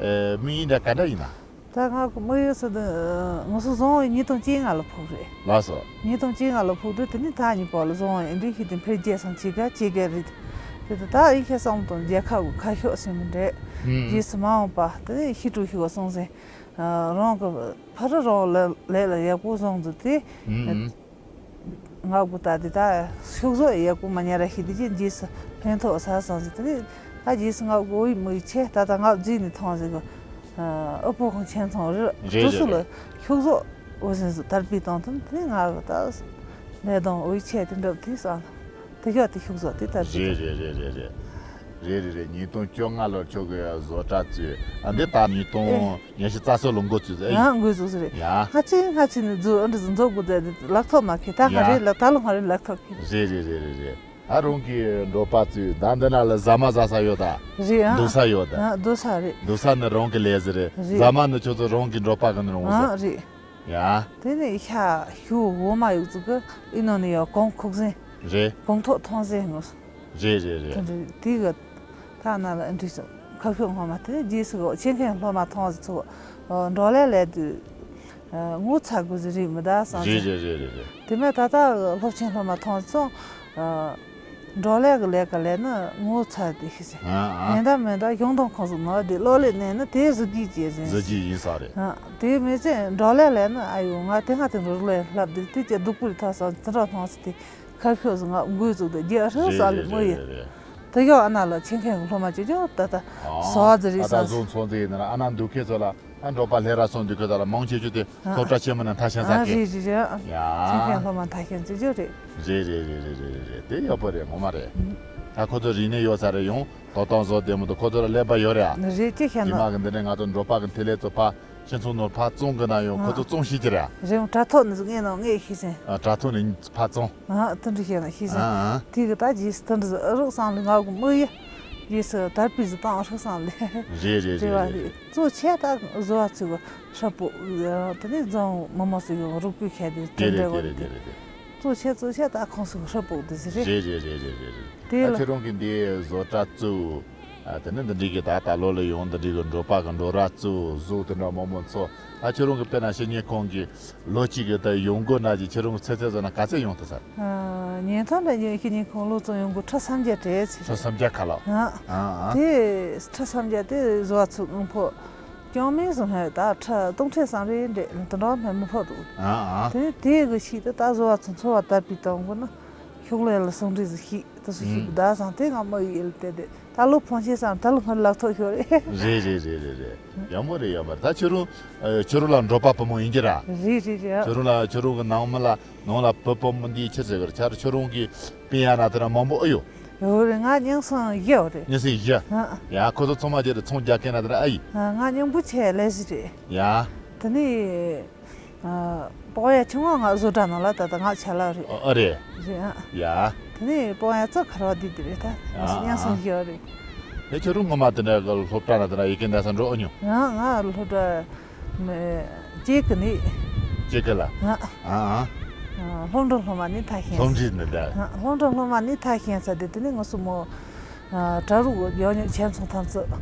དམིགས་ཡུལ་འདྲ་ག་འདྲ་ཡིན་ན། ད་ང་གི་དམིགས་ཡུལ་ཟེར་དུས་ང་ཚོ་བཟང་བའི་ཉིས་སྟོང་བཅོ་ལྔ་ལ་ཕོག་རེད། ལགས་སོ། ཉིས་སྟོང་བཅོ་ལྔ་ལ་ཕོག་དུས་དེ་ནས་ད་ཉིན་པ་ལ་བཟང་བའི་འདི་ཤི་དེ་འཕེལ་རྒྱས་སང་ཅིག་ག་ཅིག་ག་རེད། དེ་ད་ད་ཨི་ཁེ་སང་དང་རྒྱལ་ཁབ་གི་ཁ་ཤོག་ཟིན་མི་འདྲ། ཨུམ། རྗེས་སུ་མ་འོངས་པ་དེ་ནས་ཤི་ཀྲུའུ་ཤི་བ་སོང་ཟིན། རང་གི་ཕ་རི་རང་ལ་ལས་ལ་ཡག་པོ་བཟང་ཟིན་དེ། ཨུམ། ང་གུ་ད་དེ་ད་ཤུགས་བཟོ་ཡག་པོ་མ་ཉར་ར་ཤི་དེ་ཅི་རྗེས་སུ་ཕན་ཐོགས་ས་སང་ཟིན་དེ་ནས་ད་རྗེས་སུ་ང་གུ་འོ་ཡི་མི་ཡི་ཆེ་ད་ད་ང་རྫིས་ནས་ཐོང་ཟིན་གི་ཨ་ཕོ་ཁོང་ཆེན་ཚང་རི་རེད་དུ་སུ་རེད་ལ་རེད། ཤུགས་བཟོ་འོ་ཟིན་ཟིན་དར་སྤེལ་བཏང་ཐུབ་དེ་ནས་ང་གི་ད་ལས་དང་འོ་ཡི་ཆེ་དེ་འགྲུབ་དེ་སང་དེ་ཤོག་དེ་ཤུགས་བཟོ་དེ་དར་སྤེལ་རེད་བཏང་། རེད་རེད་རེད་རེད་རེད། རེད་རེད་རེད། ཉིས་སྟོང་བཅོ་ལྔ་ལོར་ཁྱོད་ཀྱི་བཟོ་གྲྭ་བཙུགས། ཨ་འདི་ད་ཉིས་སྟོང་ཉི་ཤུ་རྩ་གསུམ་ལོ་འགོ་བཙུགས་ཟེར། ཨེ། ཡང་འགོ་བཙུགས་ཟེར་རེད། ཡ། ང་ཚོས་ང་ཚོས་ནི་བཟོ་ཨ་འདྲ་བཟོ་འགོ་བཙུགས་ལག་ཐོག་མ་ཁེལ་ད་ང་ཡ། རེད་ལ་ད་ལོ་ང་རེད་ལག་ཐོག་ཁེལ། རེད་རེད་རེད་རེད་རེད། ད་རང་གི་འབྲོག་པ་བཙུགས་ད་འདི་ན་ལ་ཟ་མ་ཟ་ས་ཡོད་ད། རེད་ཨ། འདུག་ས་ཡོད་ད། ཨ་འདུག་ས་རེད། འདུག་ས་ནི་རང་གི་ལས་ཟེར་རེད། རེད། ཟ་མ་ནི་ཁྱོད་ཚོ་རང་གི་འབྲོག་པ་གི་ནི་རང་ཟེར། ཨ་རེད། ཡ། དེ་ནས་ཤ་ཤུ་འོ་མ་ཡོད་ཚུལ་གི་ཨི་ནོ་ནི་ཡོད་གོང་ཁུག་ཟིན། རེད། གོང་ཐོག་ཐོང་ཟིན་ངོ་། རེད་རེད་རེད། དེ་འདྲ་དེ་གི་ཐ་ན་ལ་ཨ་འདྲི་སོང་ཁ་ཤོ་ངོ་མ་དེ་རྗེས་སུ་གོ་ཆེན་ཁན་སློབ་མ་ཐོང་ཟིན་ཚུགས་འགྲོ་ལས་ལས་དུས་ངོ་ཚ་དགོས་ཟིན་རེད་མི་ད་སང་ཟིན། རེད་རེད་རེད་རེད། དེ་མ་ད་ལྟ་སློབ་ཆེན་སློབ་མ་ཐོང་ཟིན་ཚུགས། འགྲོ་ལས་ཀྱི་ལས་ཀ་ལས་ནི་ངོ་ཚ་དེ་ཤི་ཟིན། ཨ་ཨ། མེ་མདའ་མེ་མདའ་གཞུང་དང་ཁོངས་སུ་ནོར་དེ་གློག་ཀླད་ནས་ནི་དེ་གཟི་བརྗིད་ཅེས་ཟིན། གཟི་བརྗིད་ཡིན་ས་རེད། ཨ་དེ་མི་ཚེ་འགྲོ་ལས་ལས་ནི་ཨ་ཡོ་ང་དེ་སྔ་དེ་འགྲོ་ལས་ལྷབ་དེ་དེ་ཅེ་སྡུག་པོ་རེད་ཐ་སང་དེ་འདྲ་མཐོང་སི་དེ་ཁ་ཤོ་ཟིན་ང་འགོས་བཙུགས་དེ་རྒྱ་ཧྲི་ས་ལི་མོ་ཡི། དེ་ཡོ་ཨ་ན་ལ་ཆེན་ཁན་སློབ་མ་ཅོ་ཅོ་ད་ད་སོ་ཨ་ཙི་རེད་ད་ད་ས་ཟོ་ཚོང་ཙི་ཡིན་ན་ཨ་ན་འདུག་ཁེ་ཚོ་ལ། ཨ་འབྲོག་པ་ལྷས་ར་སོང་དུས་ཁོ་ཚོ་ལ་མང་ཆེ་ཆུ་དེ་ཨ། སློབ་གྲྭ་ཆེན་མོ་ནང་མཐར་ཕྱིན་ས་ཨ་གི། རེད་རེད་རེད། ཡ། ཆེན་ཁན་སློབ་མ་མཐར་ཕྱིན་ཅི་ཅོ་རེད། རེད་རེད་རེད་རེད་རེད་རེད། དེ་ཡག་པོ་རེད་ངོ་མ་རེད། ཨ། ད་ཁོ་ཚོ་རིག་གནས་ཡོད་ས་རེད་ཡོང་ཐོབ་ཐང་བཟོ་བདེ་མོ་འདུག་ཁོ་ཚོ་ལ་ཀླད་པ་ཡོད་རེད་ཨ། རེད་ཅི་ཤེས་རྗེས་ན། མ་གི་འདི་ནས་ང་ཚོ་འབྲོག་པ་གི་འཐེ་ལེ་ཚོ་ཕ་ཁྱེད་ཚོ་ནོར་ཕ་བཙོང་གི་ན་ཡོང་ཁོ་ཚོ་ཨ། བཙོང་ཤེས་ཀྱི་རེད་ཨ། རེད་དྲ་ཐོག་ནས་ངས་ནང་ངས་ཤེས་ཟིན། ཨ། དྲ་ཐོག་ནས་ཕ་བཙོང་། ཨ། དེ་འདྲ་བཤད་ན་ཤེས་ཟིན། ཨ་ཨ། དེ་གི་ད་རྗེས་སུ་དེ་འདྲ་རོགས་སང་ལ་ང་གི་མི་ཡ། རྗེས་སུ་དར་སྤེལ་སུ་བཏང་རོགས་སང་ལ། རེད་རེད་རེད་རེད། གཙོ་ཆེ་ད་བཟོ་བ་ཚོས་ཧྲ་པོ། དེ་ནས་རྫོང་མི་མང་སུ་ཡོང་རོགས་པའི་ཁྱད་དེ་དེ་དེ་རེད་འདྲ་བ་དེ་རེད་རེད་དེ་དེ་རེད་རེད། གཙོ་ཆེ་གཙོ་ཆེ་ད་ཁོང་སུ་ཧྲ་པོ་དེ་ཟེར་རེད། རེད་རེད་རེད་རེད་རེད་རེད། དེ་ད་ལ་ཁྱེད་རང་གི་འདི་བཟོ་གྲྭ་བཙུགས། ཨ། དེ་ནས་འདི་འདྲའི་གི་ད་ལྟ་ལོ་ལ་ཡོང་འདི་འདྲའི་གི་འབྲོག་པ་གི་འབྲོག་ར་བཙུགས་གཟུགས་དེ་འདྲ་མང་མང་ཚོ། ད་ཁྱེད་རང་གི་དཔེར་ན་བཤེས་གཉེན་ཁང་གི་ལོ་གཅིག་གི་ད་ཡོང་སྒོ་ན་གི་ཁྱེད་རང་གི་ཚེ་ཚད་བཟོ་ན་ག་ཚད་ཡོང་ཐུབ་ས། ཨ། ཉིན་ཐོ་ལ་ཉིན་བཤེས་གཉེན་ཁང་ལོ་ཙམ་ཡོང་སྒོ་ཁྲི་སུམ་བརྒྱ་བྲལ་ཚེ། ཁྲི་སུམ་བརྒྱ་ཁ་ལོ། ཨ། ཨ་ཨ། དེ་ཁྲི་སུམ་བརྒྱ་དེ་བཟོ་བ་ཚོ་དངོས་པོ་རྐྱང་མིན་བཟོ་སྨན་ད་ཁྲི་སྟོང་ཁྲི་སང་རེ་འདྲེ་དེ་འདྲ་སྨན་མི་ཕོད་འདུག་ཨ་ཨ། དེ་དེ་གི་ཞིག་ཏུ་ད་བཟོ་བ་ཚོ་འཚོ་བ་དར་སྤེལ་གཏོང་དགོས་ན་ཤོག་ལས་ལ་ཟུང་འབྲེལ་ཟིག་ཤིག་དེ་སུ་ཞིག་ཨུམ། གི་ད་སང་དེ་ང་མ་ཡིད་ལ་དེ་དེ་ད་ལོ་ཕོན་ཆེ་སང་ད་ལོ་སྔར་ལག་ཐོག་ཤོར་རེད། རེད་རེད་རེད་རེད་རེད། ཡག་མོ་རེད་ཡག་མོ་རེད། ད་ཁྱོད་རང་ཨ། ཁྱོད་རང་ལ་འབྲོག་པ་བུ་མོ་ཡིན་གྱི་ར། རེད་རེད་རེད། ཁྱོད་རང་ལ་ཁྱོད་རང་གི་ནང་མི་ལ་ནང་ལ་བུ་བུ་མོ་འདིའི་ཆེད་ཟེར་གི་ར་ཁྱོད་རང་གི་སྤུན་ཡ་ན་དེ་ར་མང་པོ་ཨེ་ཡོད། ཡོད་རེད། ང་སྙིང་སང་བཞི་ཡོད་རེད། སྙིང་སང་བཞི། ཨ། ཡ་ཁོ་ཚོ་ཚང་མ་རྗེས་ལ་ཚོང་རྒྱག་མཁན་ན་དེ་ར་ཨེ་ཡིན། ཨ། ང་སྙིང་པོ་ཆེ་ལས་ཟིག་རེད། ཡ། དེ་ནས། ཨ། སྤོག་ཡ་ཆུང་བ་ང་བཟོ་གྲྭ་ནང་ལ་ད་ལྟ་ང་ཆ་ལག་རེད། ཨ་རེད། རེད་ཨ། ཡ། དེ་ནས་སྤོག་ཡ་གཙོ་ཁར་བ་དེ་དེ་རེད་ད། ཨ་ཨ། སྙིང་སང་བཞི་བ་རེད། ཨེ་ཁྱོད་རང་ངོ་མ་དེ་འདྲ་གི་སློབ་གྲྭ་ན་དེ་འདྲ་ཡི་གེ་འདྲ་ས་འགྲོ་ཨ་མྱོང་། ང་ང་སློབ་གྲྭ་མི་གཅིག་གི་ནི། གཅིག་གི་ལ། ཨ་ཨ། ཨ་ཨ། སློབ་འབྲིང་སློབ་མ་ནི་མཐར་ཕྱིན། སློབ་འབྲིང་ནི་འདྲ། ཨ། སློབ་འབྲིང་སློབ་མ་ནི་མཐར་ཕྱིན་ས་དེ་དེ་ནི་ང་སུ་མོ། ཨ། གྲྭ་རུ་ཡོ་ཉོ་ཆེན་ཚང་ཐམས་ཅད།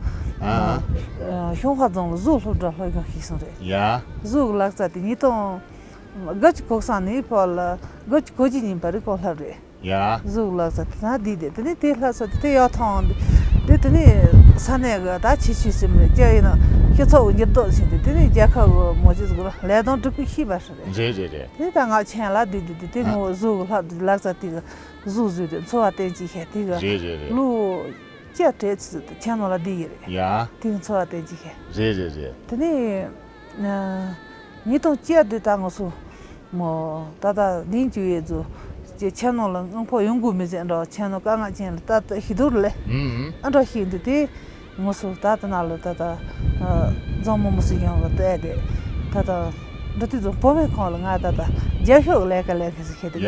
ཨ། ཨ། ཤོང་ཧྭ་རྫོང་ལ་བཟོ་སློབ་གྲྭ་སློབ་སྦྱོང་ཞིག་སོང་རེད། ཡ། བཟོ་གི་ལག་རྩལ་དེ་ཉིས་སྟོང་དགུ་བཅུ་གོ་གསུམ་ནས་བར་ལ་དགུ་བཅུ་གོ་བརྒྱད་ཉིན་པ་རེ་གོང་ལྷབ་རེད། ཡ། བཟོ་གི་ལག་རྩལ་དེ་ན་བསྡད་དེ་དེ་ནས་དེ་ལྷབ་ས་དེ་དེ་ཡག་ཐང་དེ་དེ་ནས་ས་གནས་གི་ད་ཆེ་ཆུང་སེམས་རེད་ཀྱ་ཡིན་ན་སྤྱི་ཚོགས་ཀྱི་འགྱུར་ལྡོག་ཕྱིན་ཏེ་དེ་ནས་རྒྱལ་ཁབ་གི་མོ་ཅི་ཟིག་ལ་ལས་དོན་སྒྲུབ་ཀྱི་ཤེས་པ་ཞིག་རེད། རེད་རེད་རེད། དེ་ད་ང་ཆེན་ལ་བསྡད་དེ་དེ་དེ་ངོ་བཟོ་གི་ལྷབ་དེ་ལག་རྩལ་དེ་གི་བཟོ་བཟོས་ཏེ་འཚོ་བ་བརྟན་གྱི་ཤེས་དེ་གི་རེད་རེད་རེད། ལུ། ཅེ་ཏྲེ་ཚི་ཏུ་ཆེ་ནོ་ལ་དེ་ཡི་རེད། ཡ། དེ་འཚོ་བ་བརྟན་གྱི་ཤེས། རེད་རེད་རེད། དེ་ནས་ཉིས་སྟོང་བཅུ་དུ་ད་ང་ཚོ་མོ་ད་ལྟ་ལྡིང་བཅུ་ཡས་ཚོ་ཅེ་ཆེ་ནོ་ལ་དངོས་པོ་ཡོང་དགོས་མི་ཟེར་འདྲ་ཆེ་ནོ་དཀའ་ངལ་ཅན་ལ་ད་ལྟ་ཤི་དུར་ལས་ཨུམ་ཨ་འདྲ་ཤི་འདི་དེ་ང་ཚོ་ད་ལྟ་ན་ལ་ད་ལྟ་རྫོང་མི་མོ་སུ་ཡོང་གི་ལྟ་དེ་ད་ལྟ་འདི་དུས་ཚོ་བོད་མི་ཁོང་ལ་ང་ད་ལྟ་རྒྱ་ཤོག་ལས་ཀ་ལས་མཁན་ཟེར་ཤེས་དེ་ཡ།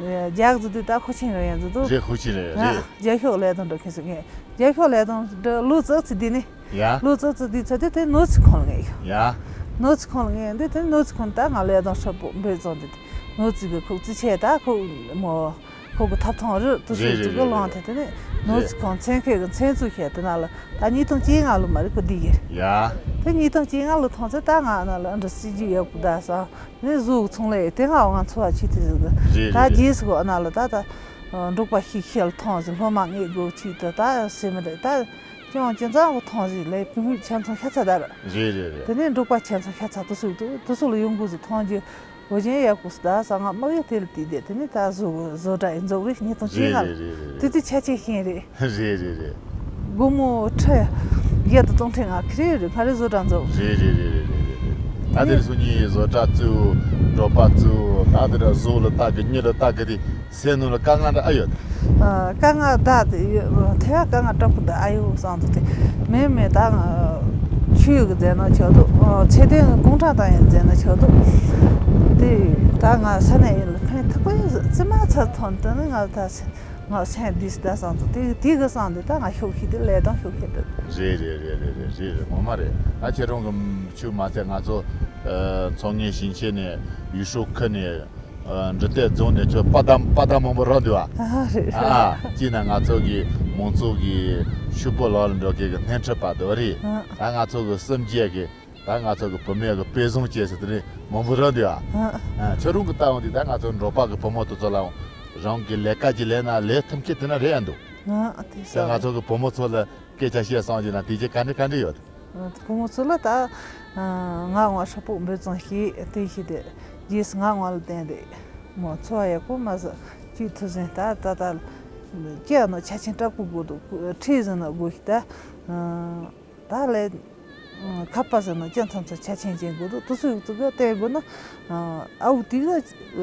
རྒྱག་ཟེར་དུས་ད་ཁོ་ཆེན་རེད་ཡང་ཟེར་དུས། རེད་ཁོ་ཆེན་རེད་རེད། རྒྱ་ཤོག་ལས་དང་འགྲོ་མཁན་ཟེར་ངས། རྒྱབ་ཤོག་ལས་དང་འདྲ་ལོ་ཙག་ཙི་དེ་ནི། ཡ། ལོ་ཙག་ཙི་དེ་ཚོ་དེ་དེ་ནོར་ཙི་ཁོང་ལ་ངེས་ཡོད། ཡ། ནོར་ཙི་ཁོང་ལ་ངེས་འདི་དེ་ནོར་ཙི་ཁོང་ད་ང་ལས་དང་ཧྲ་པོ་འབོད་ཙང་དེ་དེ་ནོར་ཙི་གི་ཁོག་ཙི་ཆེ་ད་ཁོ་མོ་ཁོ་གི་ཐབ་ཐང་རི་དུ་རེད་སུ་ཙི་གི་རེད་ལང་རེད་དེ་དེ་ནི་ནོར་ཙི་ཁོང་མཚན་ཁེ་གི་མཚན་ཚུ་ཤེས་དེ་ན་ལ་ད་ཉིས་སྟོང་བཅོ་ལྔ་ལོ་མ་རེད་ཁོ་འདི་ཡིན། ཡ། དེ་ཉིས་སྟོང་བཅོ་ལྔ་ལོ་ཐོང་ཚེ་ད་ང་ན་ལ་འདྲ་སྲིད་ཇུས་ཡག་པོ་ད་སང་། ནི་བཟོ་གི་ཚོང་ལས་དེ་སྔ་ང་འཚོ་བ་ཆེ་དེ་ཟིག་གི། རེད་ད་རེད་རེད། རྗེས་སུ་གོ་ན་ལ་ད་ད་འབྲོག་པ་ཤིག་ཤེལ་ཐོང་ཟིག་སློབ་མ་ངེས་དགོས་ཆེ་དེ་ད་སེ་མི་རེད་ད་ཅང་ཅི་ཙང་གི་ཐོང་ཟིག་ལས་བུ་མོའི་ཆ་ཚང་ཤ་ཚ་ད་ར། རེད་རེད་རེད། དེ་ནས་འབྲོག་པ་ཆ་ཚང་ཤ་ཚ་དུ་སུ་དུ་དུ་སུ་ལ་ཡོང་དགོས་ཟིག་ཐོང་རྒྱུ་འོ་ཅན་ཡག་པོ་སུ་ད་ས་ང་དམག་ཡུལ་དེ་ལ་དུས་དེ་དེ་ནས་ད་བཟོ་གི་བཟོ་གྲྭ་ཡིན་རྫོགས་རེད་ཉིས་སྟོང་བཅོ་ལྔ་རེད་རེད་རེད་རེད། དུས་དུས་ཆ་ཆེ་ཤེས་རེད། རེད་རེད་རེད། སྒོར་མོ་ཁྲི་བརྒྱད་དང་སྟོང་ཁྲི་ལྔ་ཁེ་རེ་རེ་ཁ་རེ་བཟོ་གྲྭ་འཛུགས། རེད་རེད་རེད་རེད་རེད་རེད། ད་དེར་སོ་གཉིས་བཟོ་གྲྭ་བཙུགས། འབྲོག་པ་བཙུགས། ད་དེ་འདྲ་བཟོ་ལ་ལྟ་གི་མྱི་ལ་ལྟ་གི་དེ་སེ་ནོ་ལ་དཀའ་ངལ་འདྲ་ཨ་ཡོད། ཨ། དཀའ་ངལ་ད་དེ་ཡོད་ཐེ་བ་དཀའ་ངལ་དྲག་པོ་ད་ཨ་ཡོད་བསམ་འདུག་དེ་མེད་མེད་ད་ང་ཆོས་གི་མཛད་ན་ཆོག་འདུག་ཚེ་བརྟན་གུང་ཁྲན་ཏང་ཡོན་མཛད་ན་ཆོག་འདུག་དེ་ད་ང་ས་གནས་ཡིན་ལ་ཕན་ཐོགས་པ་ཡོད་ཙི་མ་ཚར་ཐོན་དུ་ནི་ང་ད་ཚེ། ང་སེམས་འདི་སི་ད་སང་དུ་དེ་དེ་གི་སང་དུ་ད་ང་ཤོག་ཤི་དེ་ལས་དང་ཤོག་ཤི་དེ། རེད་རེད་རེད་རེད་རེད་རེད་རེད་ངོ་མ་རེད། ད་ཁྱེད་རང་གི་ཆུ་མ་ཚད་ང་ཚོ་ཚོང་ངེ་ཞིང་ཆེན་ནས་ཡུལ་ཤོག་ཁུལ་ནས་འབྲི་ཏའི་རྫོང་ནས་ཁྱོད་པ་དམ་པ་དམ་མང་པོ་རག་འདུག་ཨ། ཨ་རེད་རེད། ཨ་ཅི་ན་ང་ཚོ་གི་མང་ཚོགས་གི་ཕྱུག་པོ་ལག་ལ་འགྲོ་མཁན་གི་སྣེ་ཁྲིད་པ་དེ་རེད། ཨ་ད་ང་ཚོ་གི་སེམས་རྒྱས་གི་ད་ང་ཚོ་གི་བུད་མེད་གི་དཔེ་བཟང་བཅས་སུ་དེ་ནས་མང་པོ་རག་འདུག་ཨ། ཨ་ཁྱོད་རང་གི་ལྟ་བ་འདི་ད་ང་ཚོ་འབྲོག་པ་གི་བུ་མོ་དེ་ཚོ་ལའང་རང་གི་ལས་ཀ་ཅིག་ལས་ན་ལས་ཐུབ་མཁན་དེ་ན་རེད་ཨ་འདུག་ཨ་དེ་ད་ང་ཚོ་གི་བུ་མོ་ཚོ་ལ་སྐད་ཆ་བཤད་སོང་ཅིག་ན་དེ་རྗེས་ག་འདྲ་ག་འདྲ་ཡོད། བུ་མོ་ཚོ་ལ་ད་ང་ངོ་ཧྲ་པོ་འབོད་ཙང་ཤེས་དེ་ཤེས་དེ་རྗེས་སུ་ང་ངོ་ལ་བསྟན་དེ་མོ་འཚོ་བ་ཡག་པོ་མ་ཟ་ཅུས་ཐུབ་ཟིན་ད་ད་ད་ཀྱེ་ནོ་ཆ་ཆེན་དྲག་པོ་དགོས་འདུག་ཁྲིད་ཟིན་ན་དགོས་ཤི་ད། ད་ལས། ཁ་པར་ཟེར་ན་ཅན་ཐམས་ཅད་ཆ་ཆེན་ཅན་དགོས་འདུག་དུ་སུ་ཡུག་ཙི་ག་བལྟས་དགོས་ན། ཨ་འུ་དེ་ག་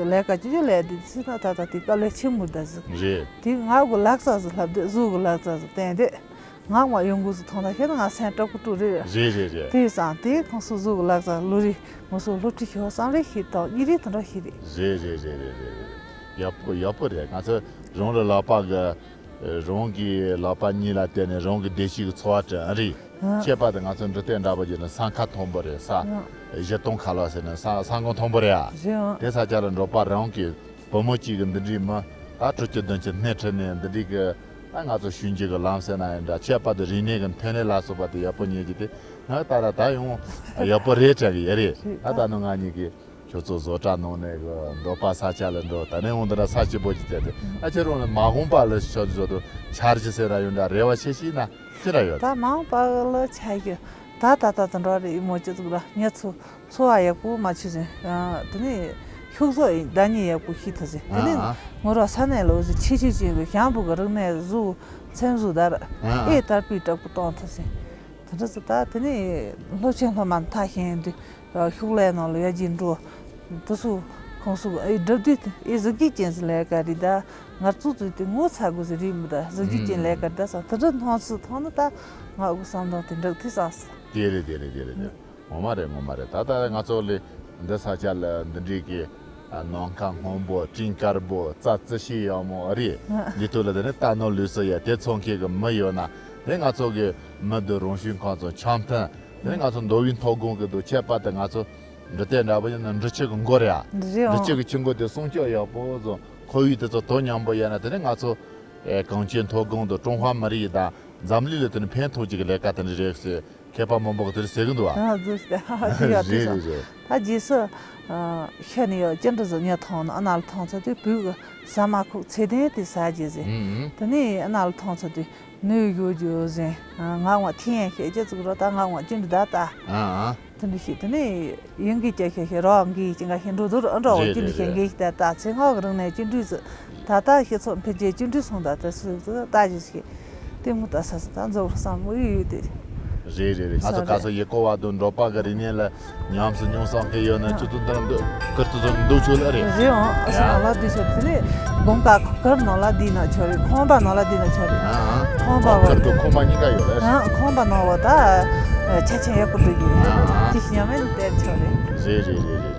ལས་ཀ་ཅི་ཅི་ལས་དེ་སི་ན་ད་ད་དེ་དཀའ་ལས་ཆེན་མོ་ད་ཟི། རེད། དེ་ང་གི་ལག་རྩལ་ཟི་ལྷབ་དེ་གཟུགས་གི་ལག་རྩལ་ཟི་བསྟན་དེ། ང་མ་ཡོང་དགོས་སུ་ཐོང་ད་ཤེས་ན་ང་སེམས་དྲག་པོ་སྤྲོ་རེད། རེད་རེད་རེད། དེ་སང་དེ་ཁོང་སུ་གཟུགས་གི་ལག་རྩལ་ལོ་རེ་ངོ་སོ་སློབ་ཁྲིད་ཤོག་བསམ་རེ་ཤེས་དང་ཡི་རེ་དང་འདྲ་ཤེས་རེད། རེད་རེད་རེད་རེད་རེད། ཡག་པོ་ཡག་པོ་རེད། ང་ཚོ་རང་ལ་ལག་པ་གི་རང་གི་ལག་པ་གཉིས་ལ་བརྟེན་ནས་རང་གི་བདེ་སྐྱིད་ཀྱི་འཚོ་བ་སྐྲུན་ཨ་རེད། ཨ། ཁྱད་པར་དུ་ང་ཚོ་འབྲི་སྟེང་འདྲ་པོ་བརྒྱུད་ནས་ས་ཁ་མཐོན་པོ་རེད་ས། ཨ། བཞི་སྟོང་ཁ་ལོ་ཟེར་ནས་ས་ས་ཁོངས་མཐོན་པོ་རེད་ཨ། རེད་ཨ། དེ་ས་ཆ་ལ་འབྲོག་པ་རང་གི་བུ་མོ་གཅིག་གི་འདི་འདྲའི་མི་ད་དྲུག་ཅུ་བདུན་ཅུ་སྣེ་ཁྲིད་ནས་འདི་འདྲའི་གི་ད་ང་ཚོ་ཞུན་རྒྱུ་གི་ལམ་ཟེར་ན་ཡང་འདྲ་ཁྱད་པར་དུ་རིག་གནས་ཀྱི་ཐོན་ལས་ལ་སོགས་པ་དེ་ཡག་པོ་ཉན་རྒྱུ་དེ་ང་ད་ལ་ད་ཡང་ཡག་པོ་རེད་དྲན་གི་ཡོད་རེད། རེད་ད་ད་ནི་ང་གཉིས་ཀྱི། ཁྱོད་ཚོ་བཟོ་གྲྭ་ནང་ནས་གི་འབྲོག་པ་ས་ཆ་ལ་འགྲོ་ད་ནས་འོང་འདི་འདྲ་ས་སྐྱིད་པོ་ཅིག་བཙལ་ཏེ་ཨ་ཁྱེད་རང་ལ་མ་འོངས་པ་ལ་ཤོད་བཟོ་དུ་འཆར་གཞི་ཟེར་ན་ཡོད་འདྲ་རེ་བ་ཆེ་ཤིག་ན་ཅི་འདྲ་ཡོད། ད་མ་འོངས་པ་ལ་ཆ་རྒྱུ་ད་ད་ད་ད་འགྲོ་རེད་ཡིན་མོ་ཅི་ཟིག་ར་ངས་ཚོ་འཚོ་བ་ཡག་པོ་མ་བྱུང་ཟིན་དེ་ནས་ཤུགས་བཟོ་ཡིན་ཟླ་ཉིན་ཡག་པོ་ཤི་ཐུབ་ཟིན་དེ་ནས་ཨ་ཨ་ངོ་ར་ས་གནས་ལོ་ཟི་ཆེ་ཆེ་ཆེ་གི་ཞང་བུ་གི་རིག་གནས་བཟོ་ཚེམ་བཟོ་ད་ར་ཨ་ཨེ་ཨ་དར་སྤེལ་དྲག་པོ་གཏོང་ཐུབ་ཟིན། དེ་འདྲ་ཟེར་ད་དེ་ནས་སློབ་ཆེན་སློབ་མ་མཐའ་ཤེས་དུས་ཤོག་ལས་ནང་ལ་ཡར་རྒྱས་འགྲོ། དེ་ཚོ་ཁོང་ཚོ་ཨེ་སྒྲུབ་དུས་ཨེ་གཟི་བརྗིད་ཅན་ཟེར་ལས་ཀ་རེད་ད། ངར་ཚོ་ཚོས་དེ་ངོ་ཚ་དགོས་ཟེར་རེད་མི་ད་གཟི་བརྗིད་ཅན་ལས་ཀ་རེད་ད་ཟེར་དེ་འདྲ་མཐོང་ཚུལ་མཐོང་ན་ད་ང་འུ་བསམ་དང་དེ་འདྲ་དེ་བསམ་སོང་། དེ་རེད་དེ་རེད་དེ་རེད་དེ་རེད། ངོ་མ་རེད་ངོ་མ་རེད། ད་ལྟ་ང་ཚོ་ལས་འདི་ས་ཆ་ལ་འདི་འདྲའི་གི་ནམ་མཁའ་སྔོན་པོ་སྤྲིན་དཀར་པོ་རྩྭ་རྩི་ཤིང་ཡག་མོ་རེད། འདི་ཐོག་ལ་དེ་ནས་རྟ་ནོར་ལུག་གསོ་ཡ་དེ་ཚོང་མཁན་གི་མི་ཡོད་ན་དེ་ང་ཚོ་གི་མི་འདི་རང་བྱུང་ཁམས་ཚོ་འཆམ་མཐུན་དེ་ནས་ང་ཚོ་མདོ་དབུས་མཐོ་སྒང་གི་འདུག་ཁྱད་པར་དུ་ང་ཚོ་འབྲི་སྟེང་འདྲ་པོ་ཡིན་ན་འབྲི་ཆུ་གི་མགོ་རེད་ཨ། འདི་རེད་འབྲི་ཨང་། ཆུ་གི་ཆུ་མགོ་དེ་སྲུང་སྐྱོབ་ཡག་པོ་བཟོ་ཁོར་ཡུག་དེ་ཚོ་དོ་མཉམ་པོ་ཡོད་ན་དེ་ནས་ང་ཚོ་ཨེ་གངས་ཅན་མཐོ་སྒང་དུ་ཀྲུང་ཧྭ་མི་རིགས་དང་འཛམ་གླིང་ལ་དེ་ནས་ཕན་ཐོགས་ཀྱི་ལས་ཀ་དེ་འདྲ་རེད་ཟེར། མཁས་པ་མང་པོ་གི་དེར་ཟེར་གི་འདུག་བ། ཨ་ཟུ་ཞིག་ཨ་དེ་ཡོད་དེ་རེད་སོང་རེད་རེད། ད་རྗེས་སུ་ཤ་ནི་ཡོད་ཅི་འདྲ་ཟིག་ཉལ་ཐང་ན་ཨ་ན་ལ་ཐང་ཚོ་དེ་བུ་གི་ཟ་མ་ཁུག་ཚེ་ལྡན་དེ་ཟ་རྒྱུ་ཟེར། ཨུ་ཨུ། དེ་ནས་ཨ་ན་ལ་ཐང་ཚོ་དེ་ནུས་ཡོད་རྒྱུ་ཟེར། ང་ངོ་ཐི་ཡན་ཤེས་ཅི་ཙུག་རོ་ད་ང་ངོ་ཅི་འདྲ་ད་ད། ཨ་ཨ། དེ་འདྲ་ཞིག་དེ་ནས་ཡིན་གི་ཅི་ཤེས་ཤེས་རོ་འགི་ཅི་འགའ་ཤེས་འགྲོ་དུར་ཨ་འགྲོ་བ་ཅི་འདྲ་ཤེས་འགི་ཞིག་ད་ད་ཚེ་སྔོན་གི་རིང་ནས་ཅི་འདྲ་ཟིག་ད་ལྟ་ཤེས་ཚོ་འཕེལ་རྒྱས་ཅི་འདྲ་སོང་ད་ད་སུ་ད་ད་ཞིག་ཤེས། དེ་མོ་ད་ས་ས་ད་འཛོག་བསམ་བློ་ཡོད་དེ། རེད་རེད་རེད། ང་ཚོ་ག་ས་ཡེ་གོ་བ་དུ་འབྲོག་པ་གི་རིག་གནས་ལ་ཉམས་སུ་མྱོང་བསམ་གི་ཡོད་ན་ཨ་ཅི་ཏུ་འདི་ར་འདུག་ཀིར་ཏུ་ཚོ་འདུག་ཆོག་ལ་རེད། རེད་ཨང་ཨ་ས་ཡ་ང་ལ་འདི་ཆོག་དེ་ནས་དགོང་ཀ་ཁུ་ཁར་ནང་ལ་འདི་ན་ཆོག་རེད། ཁང་པ་ནང་ལ་འདི་ན་ཆོག་རེད། ཨ་ཨ། ཁང་པ་བ་ཀིར་ཏུ་ཁོ་མ་གཉིས་ཀ་ཡོད་རེད། ཨ་ཁང་པ་ནང་བ་ད་ཆ་ཆེན་ཡག་པོ་འདུག་གི་ཨ་ཨ། དེ་ཉམས་ལེན་དེར་ཆོག་རེད། རེད་རེད་རེད་རེད།